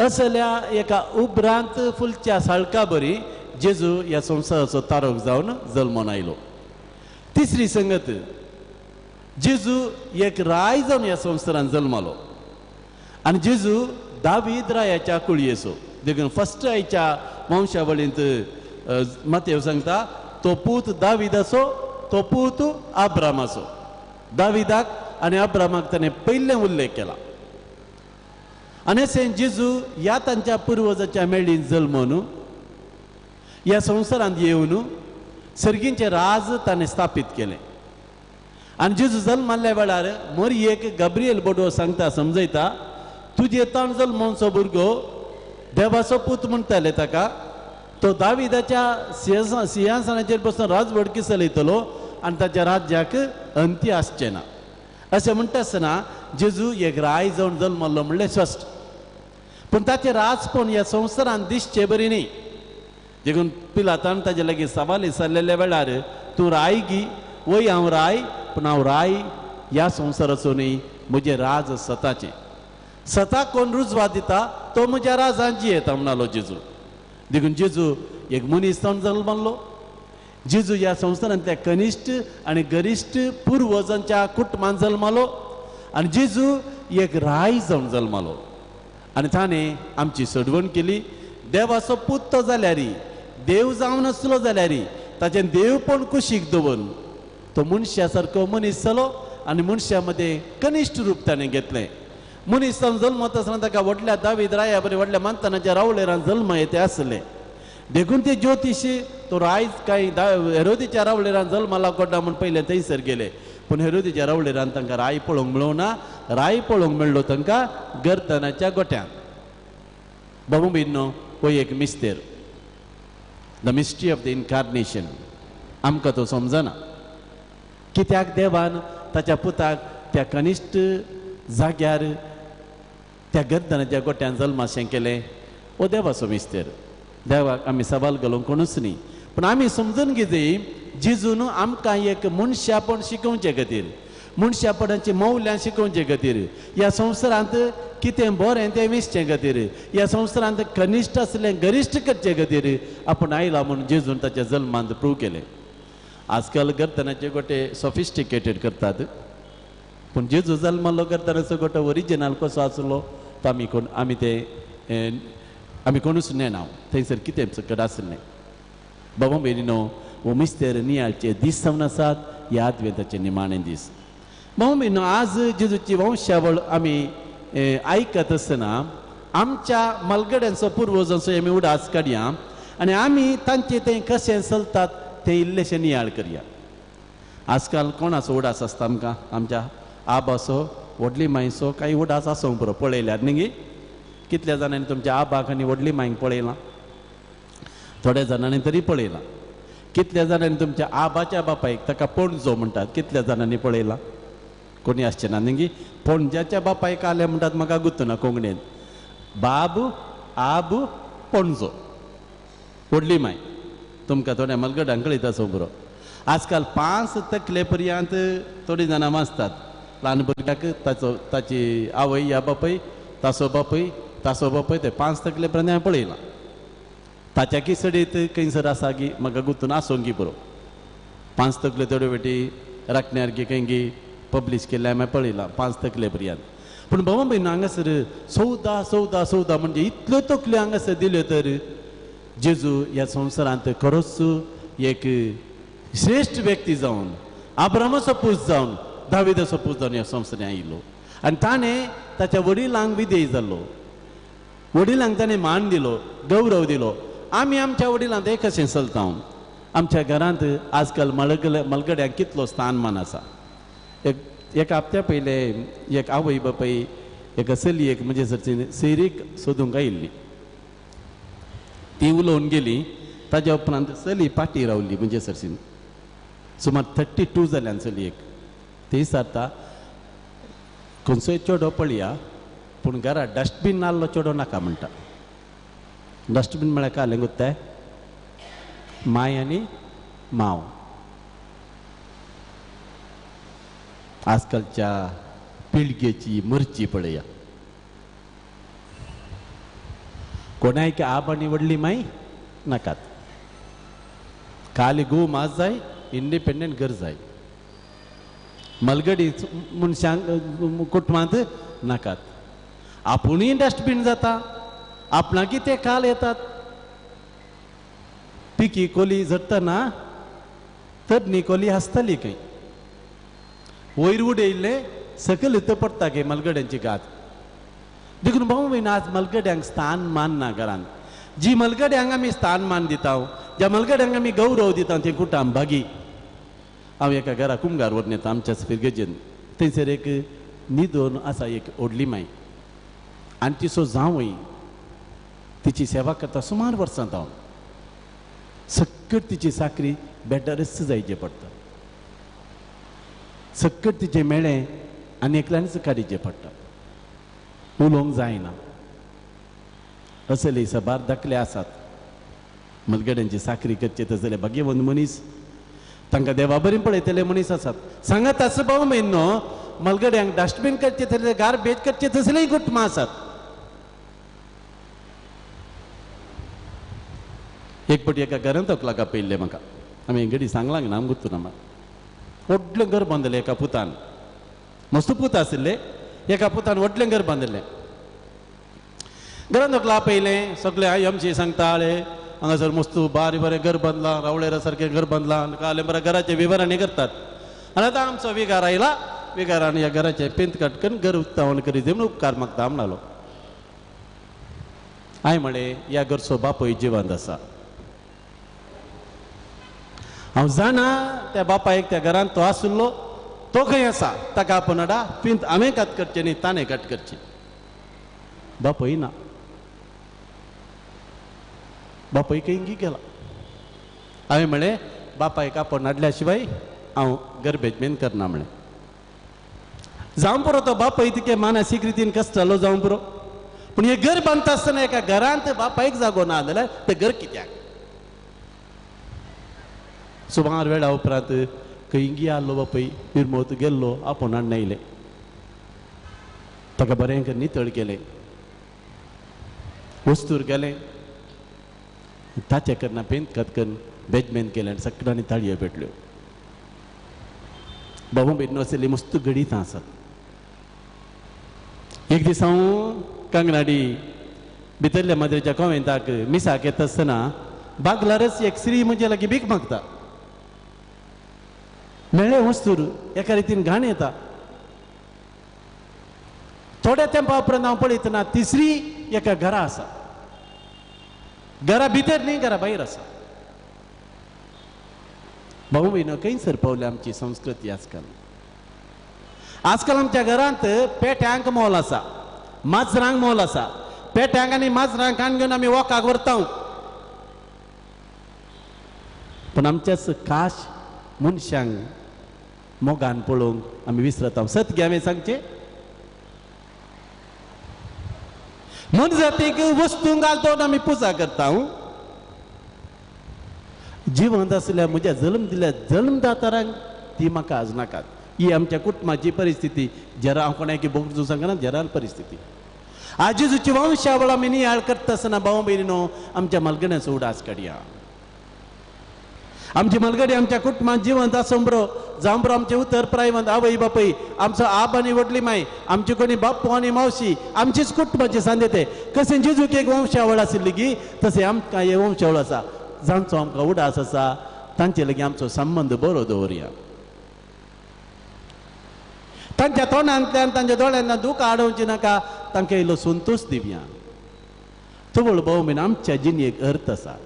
असल्या एका उपरांत फुलच्या साळका बरी जेजू ह्या संवसाराचो तारक जावन जल्मोन आयलो. तिसरी संगत, जेजू एक राय जावन ह्या संवसारान जल्मालो आनी जेजू दावीद रायाच्या कुळयेचो. देखून फर्स्ट आयच्या वंशावळींत मातेव सांगता तो पूत दाविदाचो, तो पूत आब्रामाचो. दाविदाक आनी अब्रामाक ताणें पयलें उल्लेख केला. आनी अशें जेजू ह्या तांच्या पुर्वजाच्या मेळीन जल्मोन ह्या संवसारांत येवन सर्गींचें राज ताणें स्थापीत केलें. आनी जेजू जल्माल्ल्या वेळार मोरयेक गब्रियल बोडो सांगता, समजयता, तुजे ताण जल्मोनचो भुरगो देवाचो पूत म्हणटाले ताका, तो दाविदाच्या सिंहासनाचेर बसून राजवडकी चलयतलो आनी ताच्या राज्याक अंत्य आसचें ना. अशें म्हणटा आसतना जेजू एक राय जावन जल्मल्लो म्हणलें स्पश्ट, पूण ताचें राजपण ह्या संवसारान दिसचें बरी न्ही. देखून पिलातान ताजे लागीं सवाल विचारलेल्या वेळार तूं राय गी? वय हांव राय, पूण हांव राय ह्या संवसाराचो न्ही, म्हजें राज सताचें. सता कोण रुजवात दिता तो म्हज्या राजान जियेता म्हणालो जेजू. देखून जेजू एक मनीस जावन जल्मल्लो. जेजू ह्या संवसारांतल्या कनिश्ठ आनी गरिश्ठ पुर्वजांच्या कुटुंबान जल्मलो आनी जेजू एक राय जावन जल्मलो आनी ताणें आमची सोडवण केली. देवाचो पूत तो जाल्यार, देव जावन आसलो जाल्यार ताचें देवपण कुशीक दवरून तो मनशा सारको मनीस जालो आनी मनशा मदें कनिश्ठ रूप ताणें घेतलें. मनीस जावन जल्मत आसतना ताका व्हडल्या दावीद राया बरी व्हडल्या मानतानाच्या रावळेरान जल्म येते आसलें. देखून ते ज्योतिशी तो रायज कांय हेरोदीच्या रावळेरान जल्माला कोडा म्हूण पयलें थंयसर गेले, पूण हेरोदीच्या रावळेरान तांकां राय पळोवंक मेळोना. राय पळोवंक मेळ्ळो तांकां गर्दनाच्या गोट्यांत. बाबू भयणीनो, हो एक मिस्तेर, the mystery of the incarnation आमकां तो समजना. कित्याक देवान ताच्या पुताक त्या कनिश्ठ जाग्यार त्या गर्दनाच्या गोट्यान जल्माशें केलें? हो देवाचो मिस्तेर. देवाक आमी सवाल घालूंक कोणूच न्ही, पूण आमी समजून घेतली जेजून आमकां एक मनशापण शिकोवचे खातीर, मनशापणाची मौल्यां शिकोवचे खातीर, ह्या संवसारांत कितें बरें तें विसचे खातीर, ह्या संवसारांत कनिश्ठ आसलें गरिश्ठ करचे खातीर आपूण आयला म्हूण जेजून ताच्या जल्मांत प्रूव केलें. आजकाल गर्दनाचे गोटे सॉफिस्टिकेटेड करतात, पूण जेजू जल्मालो गर्दनाचो गोटो ओरिजिनल कसो आसलो तो आमी कोण आमी ते आमी कोणूच नेणा, थंयसर कितें सकट आसलें. बाबा भयणीनो, हो मिस्तेर नियाळचे दीस जावन आसात, ह्या आदवेंताचे निमाणे दीस. बाबा भयणीनो, आज जेजूची वंशावळ आमी आयकत आसतना आमच्या मलगड्यांचो पुर्वजांचो आमी उडास काडया आनी आमी तांचे तें कशें चलतात तें इल्लेशें नियाळ करया. आजकाल कोणाचो उडास आसता आमकां? आमच्या आबाचो, व्हडली मायचो कांय उडास आसूंक पुरो पळयल्यार न्ही गी? कितल्या जाणांनी तुमच्या आबाक आनी व्हडली मायक पळयलां? थोड्या जाणांनी तरी पळयलां. कितल्या जाणांनी तुमच्या आबाच्या बापायक, ताका पणजो म्हणटात, कितल्या जाणांनी पळयलां? कोणी आसचें ना न्ही गी? पणज्याच्या बापायक आले म्हणटात म्हाका गुत्तना कोंकणीन, बाब आब पणजो, व्हडली माय. तुमकां थोड्या मलगडांक कळयता आसूंक पुरो. आजकाल 5 तकले पर्यंत थोडीं जाणां वाचतात. ल्हान भुरग्याक ताचो ताची आवय या बापूय, ताचो बापूय, ताचो बापूय, ते 5 तकले पर्यंत हांवें पळयलां. ताच्या की सडीत खंयसर आसा की म्हाका गुंतून आसूंक की पुरो. 5 तकले थोड्यो बेटी राखण्यार की खंय गी पब्लीश केल्लें हांवें पळयलां 5 तकले पर्यंत. पूण बाबा भयणीनो, हांगासर 14 14 14 म्हणजे इतल्यो तकल्यो हांगासर दिल्यो तर जेजू ह्या संवसारांत खरोच एक श्रेश्ठ व्यक्ती जावन, आब्रामाचो पूत जावन, दाविदाचो पूत जावन ह्या संवसारांत आयिल्लो आनी ताणें ताच्या वडिलांक विधेय जाल्लो. वडिलांक ताणें मान दिलो, गौरव दिलो. आमी आमच्या वडिलांत एक कशें चलता. आमच्या घरांत आजकाल मलगड्यांक कितलो स्थान मान आसा. एक हप्त्या पयलें एक आवय बापाय एका चलयेक म्हणजे सैरीक सोदूंक आयिल्ली. ती उलोवन गेली. ताज्या उपरांत चली फाटीं रावली म्हणजे सरशीन सुमार 32 जाल्यान चलयेक. ती विचारता, खंयचोय चेडो पळया पूण घरा डस्टबीन नाल्लो चेडो नाका म्हणटा. डस्टबीन म्हळ्यार कालें गुत्ताय माय आनी माव. आजकालच्या पिळगेची मर्जी पळया, कोणायक आब आनी व्हडली माय नाकात. काली गो मास जाय, इंडिपेंडंट घर जाय, मलगडी मनशांक कुटुंबांत नाकात. आपुणूय डस्टबीन जाता, आपणाकी ते काल येतात. पिकी कोली झडटना तरणी कोली आसताली खंय, वयर उडयल्ले सकयल इतलो पडटा गे मलगड्यांची गात. देखून भाऊ भयण, आज मलगड्यांक स्थान मान ना घरांत. जी मलगड्यांक आमी स्थान मान दिता, ज्या मलगड्यांक आमी गौरव दिता, ते कुटाम भागी. हांव एका घरा कुमगार व्हरून येता आमच्या फिरगेजेन. थंयसर एक न्हिदोन आसा एक व्हडली माय. आनी तिचो जावंय तिची सेवा करता सुमार वर्सां जावन सक्कट तिची साकरी बेटरच जायचे पडटा, सक्कट तिचें मेळें आनी एकल्यानच काडीचें पडटा, उलोवंक जायना. असले सबार दाखले आसात. मलगड्यांची साकरी करचे तसले भाग्यवंत मनीस, तांकां देवा बरी पळयतले मनीस आसात. सांगात आसा भाव म्हयनो मलगड्यांक डस्टबीन करचे तसले, गार्बेज करचे तसलेय कुटुंबां आसात. एक पटी एका घरांत लागा पयल्लें म्हाका, आमी घडी सांगलां ना गुत्तू ना, व्हडलें घर बांदलें एका पुतान, मस्त पूत आशिल्ले, एका पुतान व्हडलें घर बांदिल्लें. घरांत वकला पयलें सगळें आई आमची सांगताले हांगासर मस्त बारी बरें घर बांदलां, रावळेरा सारकें घर बांदलां, कालें बरें घराचें विवरणी करतात. आनी आतां आमचो विगार आयला, विगारान ह्या घराचें पेंत काटकन घर उत्तावण करीत म्हणून उपकार मागता म्हणालो. हांवें म्हळें ह्या घरचो बापूय जिवंत आसा, हांव जाणा त्या बापायक त्या घरांत तो आशिल्लो, तो खंय आसा ताका आपूण हाडा, पिंत हांवें कात करचें न्ही ताणें कात करची. बापूय ना, बापूय खंय गेला. हांवें म्हळें बापायक आपूण हाडल्या शिवाय हांव गरबेजमेन करना म्हळें. जावं पुरो तो बापूय तिके मानसीक रितीन कश्ट जालो जावं पुरो, पूण हें घर बांदता आसतना एका घरांत बापायक जागो ना जाल्यार तें घर कित्याक? सुमार वेळा उपरांत खंय आसलो बापूय पिरमोत गेल्लो, आपूण हाडून आयलें, ताका बरें करून नितळ केलें, वस्तूर गेलें, ताचे करना पेंत कात करून बेजमेन केलें आनी सगळ्यांनी ताळयो पेटल्यो. बाबू भयणीनो आशिल्ली मस्त गणितां आसात. एक दीस हांव कांगनाडी भितरल्या माद्रेच्या कोवेंताक मिसाक येता आसतना बागलारच एक स्त्री म्हजे लागीं भीक मागता. मेळ्ळें वस्तूर एका रितीन घाण येता. थोड्या तेंपा उपरांत हांव पळयतना तिसरी एका घरा आसा, घरा भितर न्ही घरा भायर आसा. भाऊ भयणो खंयसर पावल्या आमची संस्कृती आजकाल. आजकाल आमच्या घरांत पेट्यांक मोल आसा, माजरांक मोल आसा. पेट्यांक आनी माजरांक कान घेवन आमी वॉकाक व्हरता, पूण आमच्याच खास मनशांक मोगान पळोवंक आमी विसरता. सत गे हांवें सांगचें, मनजातीक वस्तूंक घालतो आमी पुजा करता. जिवंत आसल्या म्हज्या जल्म दिल्या जल्मदातारांक ती म्हाका आज नाकात. ही आमच्या कुटुंबाची परिस्थिती. जरा हांव कोणाक बोगजू सांगना, जराल परिस्थिती. आजीजूची वंशावळ आमी नियाळ करता आसतना भाव भयणीनो आमच्या मलगण्याचो उडास काडया. आमची मलगडी आमच्या कुटुंबात जिवंत आसूं बरो जावं बरो, आमचें उतर प्रायवंत आवय बापूय, आमचो आब आनी व्हडली माय, आमची कोणी बाप्पू आनी मावशी, आमचीच कुटुंबाची सांदेते. कशें जेजूक एक वंशावळ आशिल्ली गी तशें आमकां हे वंशावळ आसा. जांचो आमकां उडास आसा तांचे लागीं आमचो संबंद बरो दवरया. तांच्या तोंडांतल्यान तांच्या दोळ्यांतल्यान दुकां हाडोवची नाका, तांकां इल्लो संतोश दिवया. तवळ भाव भयण आमच्या जिणेक अर्थ आसा.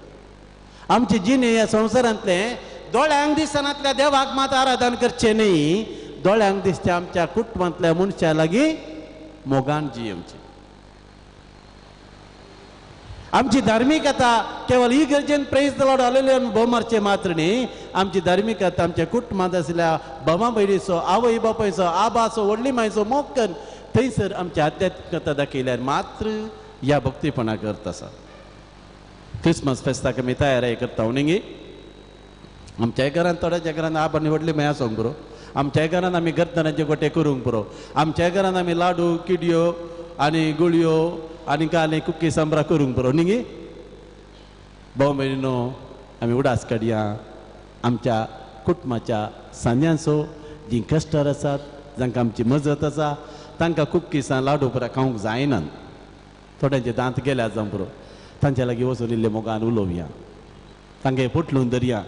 आमचे जिणे ह्या संवसारांतले दोळ्यांक दिसनातल्या देवाक मात आराधन करचें न्ही, दोळ्यांक दिसच्या आमच्या कुटुंबांतल्या मनशा लागीं मोगान जियेवचें. आमची धार्मिकता केवळ ही गरजेन प्रेज the Lord hallelujah भोव मारचें मात्र न्ही, आमची धार्मिकता आमच्या कुटुंबांत आशिल्ल्या बाबा भयणीचो, आवय बापायचो, आबाचो, व्हडली मायचो मोग करून थंयसर आमची आध्यात्मिकता दाखयल्यार मात्र ह्या भक्तीपणाक अर्थ आसा. क्रिसमस फेस्ताक आमी तयारी करता न्ही, आमच्याय घरांत थोड्याच्या घरांत आब आनी व्हडली माय आसूंक पुरो, आमच्याय घरांत आमी गर्दनाचे गोटे करूंक पुरो, आमच्याय घरांत आमी लाडू किडयो आनी गुळयो आनी काले कुकी सांबरा करूंक पुरो न्ही. भाव भयणीनो आमी उडास काडया आमच्या कुटुंबाच्या सांज्यांचो, जीं कश्टार आसात, जांकां आमची मजत आसा, तांकां कुकीसां लाडू पुरा खावंक जायनात, थोड्यांचे दांत गेल्यात जावं पुरो, तांच्या लागीं वचून इल्ले मोगान उलोवया, तांकां पोटलून धरया,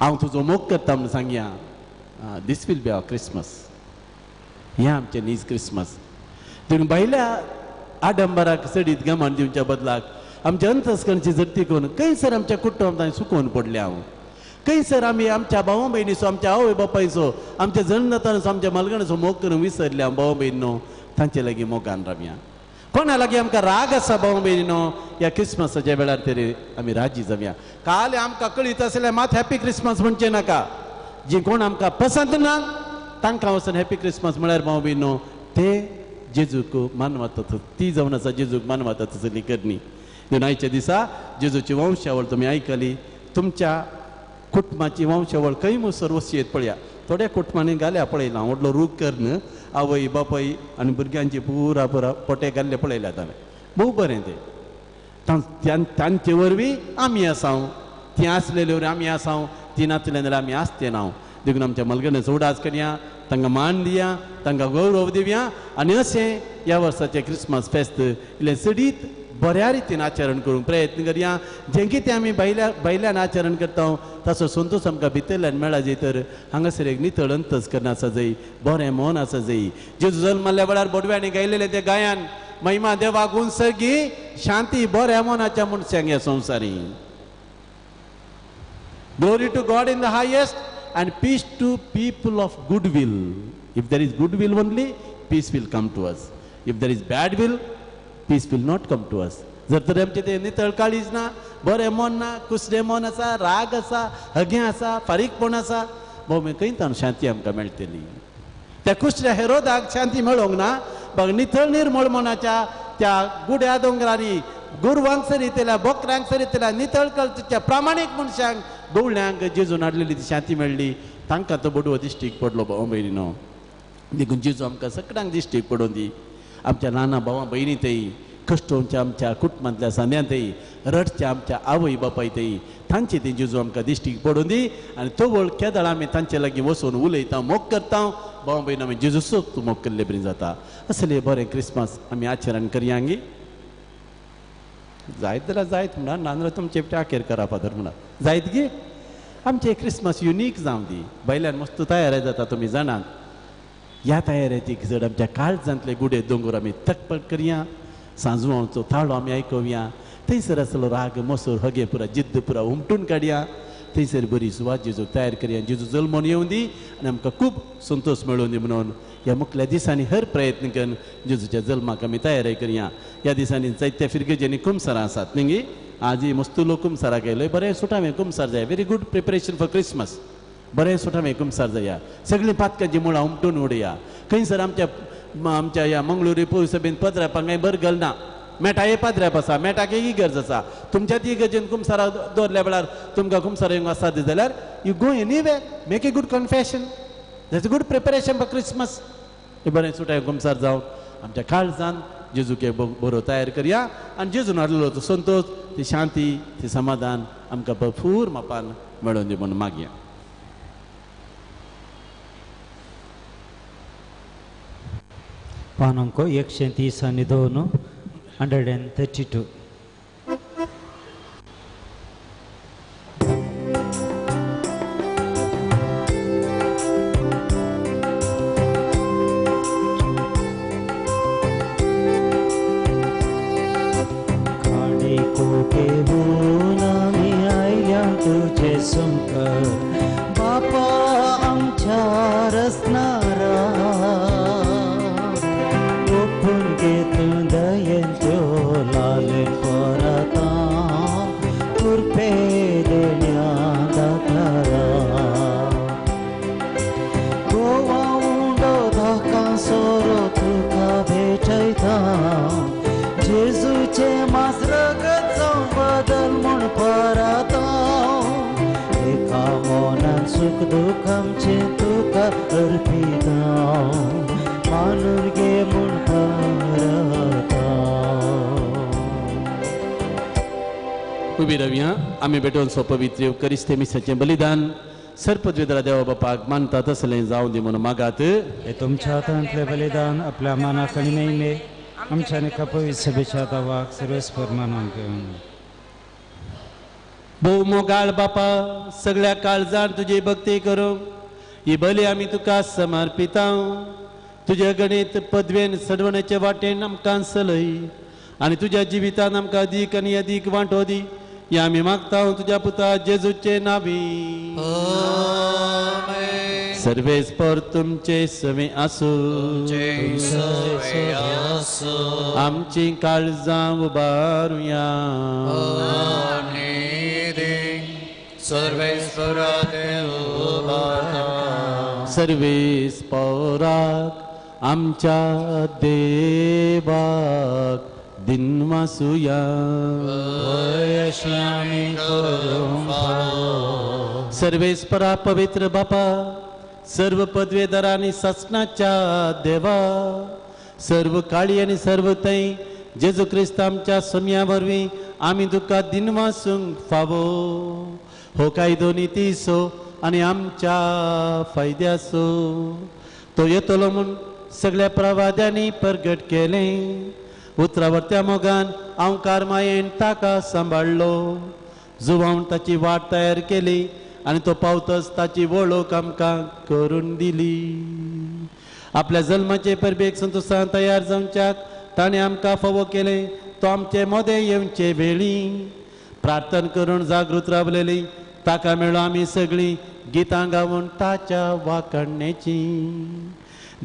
हांव तुजो मोग करता म्हूण सांगया. This will be our Christmas. हें आमचें नीज क्रिसमस. देखून भायल्या आडंबराक चडीत गमान दिवच्या बदलाक आमच्या अंतस्करणची जडती करून खंयसर आमच्या कुटुंबांत सुकोवन पडल्या हांव, खंयसर आमी आमच्या भाव भयणीचो, आमच्या आवय बापायचो, आमच्या जल्मदातांचो, आमच्या मलगणाचो मोग करून विसरल्या हांव. भाव भयणीनो तांचे लागीं मोगान रावया. कोणा लागीं आमकां राग आसा भाव भयणीनो, ह्या क्रिसमसाच्या वेळार तरी आमी राजी जावया. काल आमकां कळीत आसल्यार मात हॅपी क्रिसमस म्हणचें नाका. जी कोण आमकां पसंत ना तांकां वचून हॅपी क्रिसमस म्हळ्यार भाव भयणीनो ते जेजूक मानवता, ती जावन आसा जेजूक मानवता तसली करणी. देखून आयच्या दिसा जेजूची वंशावळ तुमी आयकली. तुमच्या कुटुंबाची वंशावळ खंय मुसर वसयेत पळया. थोड्या कुटुंबांनी घाल्या पळयला व्हडलो रूख करून आवय बापाय आनी भुरग्यांची पुरा पुरा पोटे घाल्ले पळयल्यात हांवें. भोव बरें तें. तांचे वरवीं आमी आसा, ती आसलेले वरवीं आमी आसा, ती नासले जाल्यार आमी आसते ना. देखून आमच्या मलगण्याचो उडास करया, तांकां मान दिया, तांकां गौरव दिवया आनी अशें ह्या वर्साचें क्रिसमस फेस्त इल्लें चडीत बऱ्या रितीन आचरण करूंक प्रयत्न करया. जें कितें आमी भायल्यान आचरण करता ताचो संतोश आमकां भितरल्यान मेळा जाय. तर हांगासर एक नितळ अंतस करून आसा जाय, बरें मन आसा जाय. जेजू जल्मल्ल्या वेळार बोडव्यांनी गायलेलें तें गायन, महिमा देवाक उंचगी शांती बऱ्या मनाच्या मनशांक ह्या संवसारी. Glory to God in the highest and peace to people of good will. If there is good will only, peace will come to us. If there is bad will, peace will not come to us. जर तर आमचें तें नितळ काळीज ना, बरें मन ना, कुसरें मन आसा, राग आसा, हगें आसा, फारीकपण आसा, भोव खंय ताणून शांती आमकां मेळटली. त्या कुसऱ्या हेरोदाक शांती मेळोंक ना, बघ नितळ निर्मळ मनाच्या त्या गुड्या दोंगरांनी गोरवांक सरितल्या, बोकरांक सरितल्या नितळ कळच्या प्रामाणीक मनशांक गवळ्यांक जेजून हाडलेली ती शांती मेळ्ळी. तांकां तो बडवो दिश्टीक पडलो भाव भयणीनो. देखून जेजू आमकां सगळ्यांक दिश्टीक पडोवन दी. आमच्या ल्हान भावां भयणी थंय, कश्टोवच्या आमच्या कुटुंबांतल्या सांद्यां थंय, रडच्या आमच्या आवय बापाय थंय, तांचे ती जेजू आमकां दिश्टीक पडोवन दी. आनी तवळ केदळ आमी तांचे लागीं वचून उलयता, मोग करता, भाव भयण आमी जेजूचो तूं मोग केल्ले बरी जाता. असले बरें क्रिसमस आमी आचरण करया. जायत जाल्यार जायत म्हणा, नाजाल्यार तुमचे टाकेर करा फादर म्हणा. जायत गे आमचें क्रिसमस युनीक जावं दी. भायल्यान मस्त तयारी जाता तुमी जाणात. ह्या तयारेची चड आमच्या काळजांतले गुडे दोंगर आमी थकपट करया. सांजवांचो थाळो आमी आयकोवया. थंयसर आसलो राग मोसोर हगे पुरा जिद्द पुरा हुमटून काडया. थंयसर बरी सुवात जेजूक तयार करया. जेजू जल्मोन येवन दी आनी आमकां खूब संतोश मेळोवन दी म्हणून ह्या मुखल्या दिसांनी हर प्रयत्न करून जेजूच्या जल्माक आमी तयारी करया. ह्या दिसांनी जायत्या फिरगेजांनी कुमसारां आसात न्ही. आजी मस्त लोक कुमसाराक येयले, बरें सुटावें कुमसार जाय. Very good preparation for Christmas. बरें सुटावें कुमसार जाया. सगळीं पातकांची मुळां उमटून उडया. खंयसर आमच्या आमच्या ह्या मंगळुरी पुरसभेन पदरापांक कांय बरें घालना. मेटाये पाद्र्याप आसा, मेटाक ही गरज आसा. तुमच्या ती गरजेन कुमसारा दवरल्या वेळार तुमकां कुमसार येवंक आसा जाल्यार you go anyway, make a good confession. That's a good preparation for Christmas. हे बरें सुटाय कुमसार जावन आमच्या काळजान जेजूक बरो तयार करया आनी जेजून हाडलेलो तो संतोश, ती शांती, ती समाधान आमकां भरपूर मापान मेळोवन दी म्हणून मागया. पान अंक 132, 132. काडी कोटे आमी आयल्या तुजे संकर बापा आमच्या रसनारा ओपून घे तूं दयेन त्यो लालेन परता कुरपे देण्या दातारा गोवा उंडो धाका सोरो तुका भेटयता जेजूचे मास रगत जावन बदल म्हूण परता एका मनान सुख दुख आमचें तुका अर्पिता मानून घे म्हूण परता. उबी रावया. आमी भेटोवन सो पवित्र करिस्ते मिसाचें बलिदान सर्पद्वेदरा देवा बापाक मानता तसलें जावं दी म्हणून मागात. हे तुमच्या हातांतलें बलिदान आपल्या मानाक आनी महिमे आमच्या आनी पवित्र सभेच्या दावाक सर्वेस्पर मानून घेवन. भोव मोगाळ बापा, सगळ्या काळजान तुजी भक्ती करूंक ही बली आमी तुका समर्पिता. तुज्या गणीत पदवेन सडवण्याचे वाटेन आमकां चलय आनी तुज्या जिवितान आमकां अदीक आनी अदीक वांटो दी. हे आमी मागता तुज्या पुता जेजूचे नावी. सर्वेस्पर तुमचे सवे आसूं. आमची काळजां उबारुया. सर्वेस्पराक आमच्या देवाक दिनवासुया. सर्वेस्परा पवित्र बापा, सर्व पदवेदार आनी सासणाच्या देवा, सर्व काळी आनी सर्व थंय जेजू क्रिस्त आमच्या सम्या वरवीं आमी तुका दिनवासूंक फावो. हो कायदो नितीचो आनी आमच्या फायद्याचो. तो येतलो म्हूण सगळ्या प्रवाद्यांनी परगट केलें. उतरावरत्या मोगान हांव कारमायेन ताका सांबाळ्ळो. जुवावन ताची वाट तयार केली आनी तो पावतच ताची वळख आमकां करून दिली. आपल्या जल्माचे परबेक संतोशान तयार जावच्याक ताणें आमकां फावो केलें. तो आमचे मोदें येवचे वेळी प्रार्थना करून जागृत रावलेली ताका मेळो आमी सगळीं गितां गावन ताच्या वाखाणण्याची.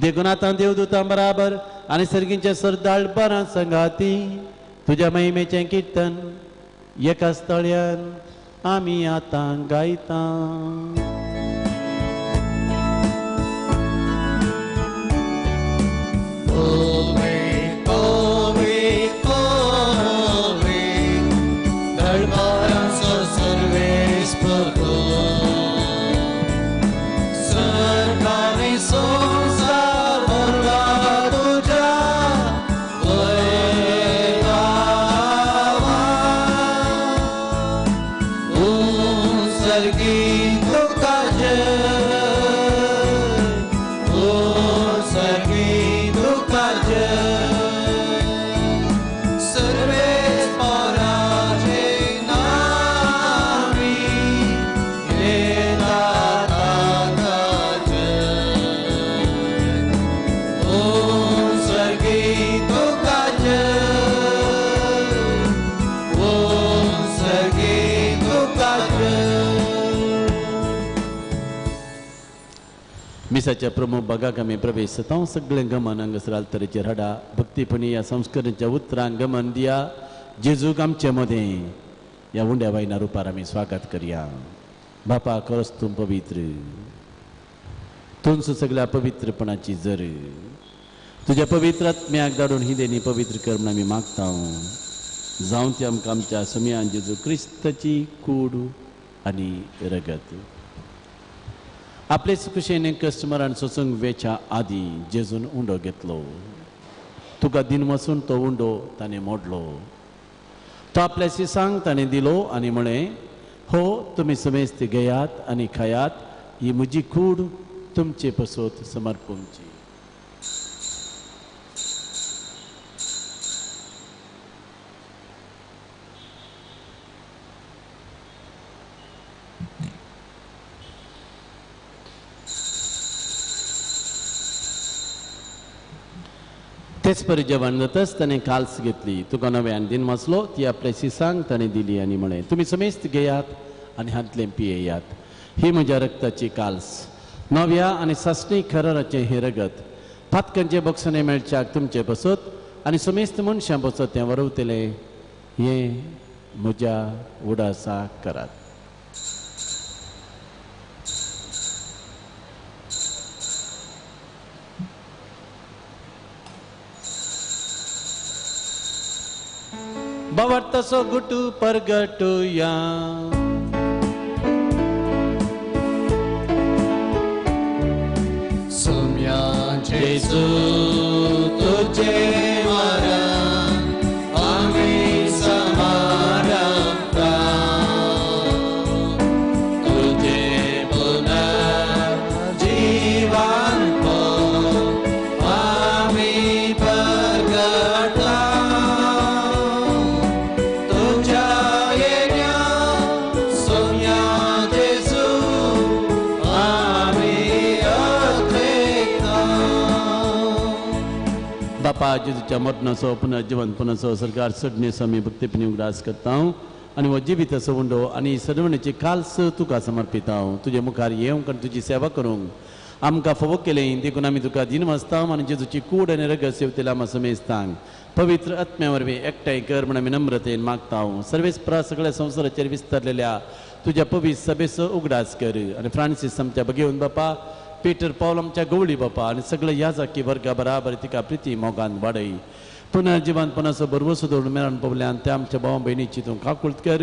देखून आतां देवदूतां बराबर आनी सर्गींच्या सरदाळ बरां संगाती तुज्या महिमेचें किर्तन एका स्थळ्यान आमी आतां गायता. मिसाच्या प्रमुख भागाक आमी प्रवेश जाता. सगळें गमन हांगासर आल्तरेचेर हाडा. भक्तीपणी ह्या संस्करणच्या उतरांक गमन दिया. जेजूक आमचे मदें ह्या उंड्या वायना रुपार आमी स्वागत करया. बापा खरोच तूं पवित्र, तूंच सगळ्या पवित्रपणाची जर. तुज्या पवित्र आत्म्याक धाडून ही देणी पवित्र कर म्हूण आमी मागता. जावं ती आमकां आमच्या समयान जेजू क्रिस्ताची कूड आनी रगत. आपलेच कुशेन कस्टमरान सोसूंक वेच्या आदीं जेजून उंडो घेतलो. तुका दिन वचून तो उंडो ताणें मोडलो. तो आपल्या शिसांक ताणें दिलो आनी म्हळें, हो तुमी समेस्त घेयात आनी खायात, ही म्हजी कूड तुमचे पसत समर्पूंची. तेच परी जेवण जातच ताणें काल्स घेतली. तुका नव्यान दिन वाचलो. ती आपल्या शिसांक ताणें दिली आनी म्हळें, तुमी समेस्त घेयात आनी हांतलें पियेयात. ही म्हज्या रक्ताची काल्स, नव्या आनी सासणी खराराचें हें रगत. पातकांचें बक्षणें मेळच्याक तुमचें बसत आनी समेस्त मनशां बसत तें वरवतलें. हें म्हज्या उडासाक करात. बावर्तसो गुटू परगटुया. सुम्या जेजू तुझे मरण आमी समारंभा, तुझे पुनर्जीवन आमी परगटा. बापा जेजूच्या मरणाचो पुनर्जिवंतपणाचो सरकार सोडणेचो आमी भक्तीपणी उगडास करता आनी हो जिवीत असो उंडो आनी सरवणेची काल्स तुका समर्पिता. तुजे मुखार येवंक आनी तुजी सेवा करूंक आमकां फावो केलें देखून आमी तुका दिनवासता आनी जेजूची कूड आनी रगत सेवतेल्या आमा समेस्तांक पवित्र आत्म्या वरवीं एकठांय कर म्हण आमी नम्रतेन मागता. सर्वेस प्रा सगळ्या संवसाराचेर विस्तारलेल्या तुज्या पवित्र सभेचो उगडास कर आनी फ्रांसीस आमच्या भगेवन बापा, पीटर पावल आमच्या गवळी बापा आनी सगळे याजाकी वर्गा बराबर तिका प्रिती मोगान वाडय. पुनर्जिवंतपणाचो भरवसो दवरून मरण पावल्यान त्या आमच्या भावा भयणीची तूं काकुळट कर.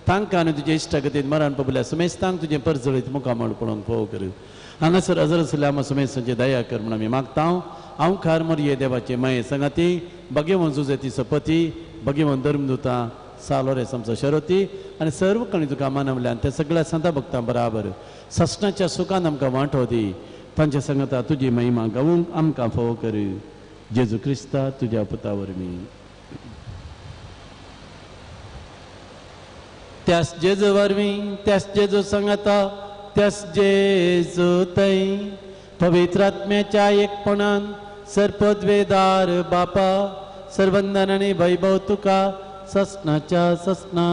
तांकां आनी तुज्या इश्टागतीन मरण पावल्या समेस्तांक तुजें परजळीत मुखामळ पळोवंक फोव कर. हांगासर हजर आशिल्ल्या आमच्या समेस्तांची दया कर म्हूण आमी मागता. हांव खार मरये देवाचे माये संगाती भगेवन जुजेती सपती भगेवन धर्मदुता सालोरेस आमचो शरती आनी सर्व कणी तुका मानवल्यान त्या सगळ्या संता भक्तां बराबर ससनाच्या सुखान आमकां वांटो दी. तांच्या संगता तुजी महिमा गावूंक आमकां फोव कर. जेजू क्रिस्ता तुज्या पुता वरवीं. त्यास जेजू वरवीं, त्यास जेजू संगता, त्यास जेजू थंय पवित्र आत्म्याच्या एकपणान सर्पद्वेदार बापा सर्वंदन आनी वैभव तुका ससनाच्या ससना.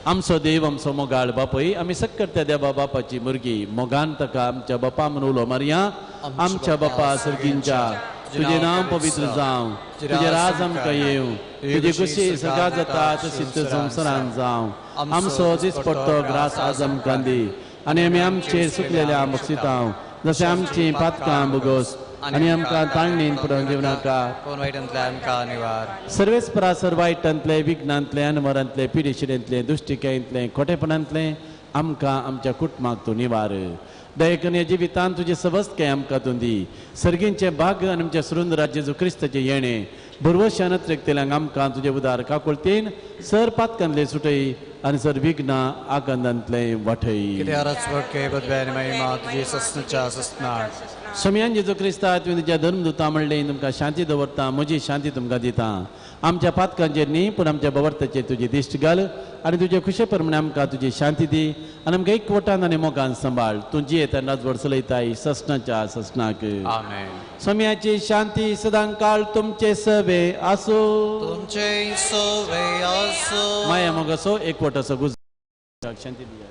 आमचो देव आमचो मोगाळ बापय, आमी सक्कर्त्या देवा बापाची मुरगी मोगान ताका आमच्या बापा म्हूण उलो मारया. आमच्या बापा सर्गींच्या, तुजें नांव पवित्र जावं, तुजें राज आमकां येवं, तुजी खुशी सगळ्या जाता तशीच संवसारान जावं. आमचो दिसपट्टो ग्रास आज आमकां दी आनी आमी आमचेर सुकलेल्या बक्षितां जशें आमचीं पातकां भोगोस आनी आमकां ताळणीन पडोवन घेवं नाका. सर्वेस परासर वायटांतले, विघ्नांतले, अनवरांतले, पिडेशिडेंतले, दुश्टिकायेंतले, खोटेपणांतले आमकां आमच्या कुटुंबाक तूं निवार. दयकन ह्या जिवितान तुजें सवस्तकाय आमकां तूं दी. सर्गींचें भाग्य आनी आमच्या सुरुंद राज्य जेजू क्रिस्ताचें येणें भरवशान अत्रेकतल्यांक आमकां तुजें उदार काकुळतेन सर पातकांतले सुटय आनी सर विघ्नां आकांतांतले वाटय. स्वाम्यान जेजू क्रिस्ता तुवें तुज्या धर्मदुता म्हणलें तुमकां शांती दवरता, म्हजी शांती तुमकां दिता. आमच्या पातकांचेर न्ही पूण आमच्या बवर्ताचेर तुजी दिश्ट घाल आनी तुजे खुशे प्रमाणे आमकां तुजी शांती दी आनी आमकां एकवटान आनी मोगान सांबाळ. तूं जियेत आनी राजवट चलयताय ससनाच्या ससनाक. स्वाम्याची शांती सदां काळ तुमचे सवे आसूं. तुमचे सवे आसूं. माया मोगाचो एकवटाचो गुज शांती दिया.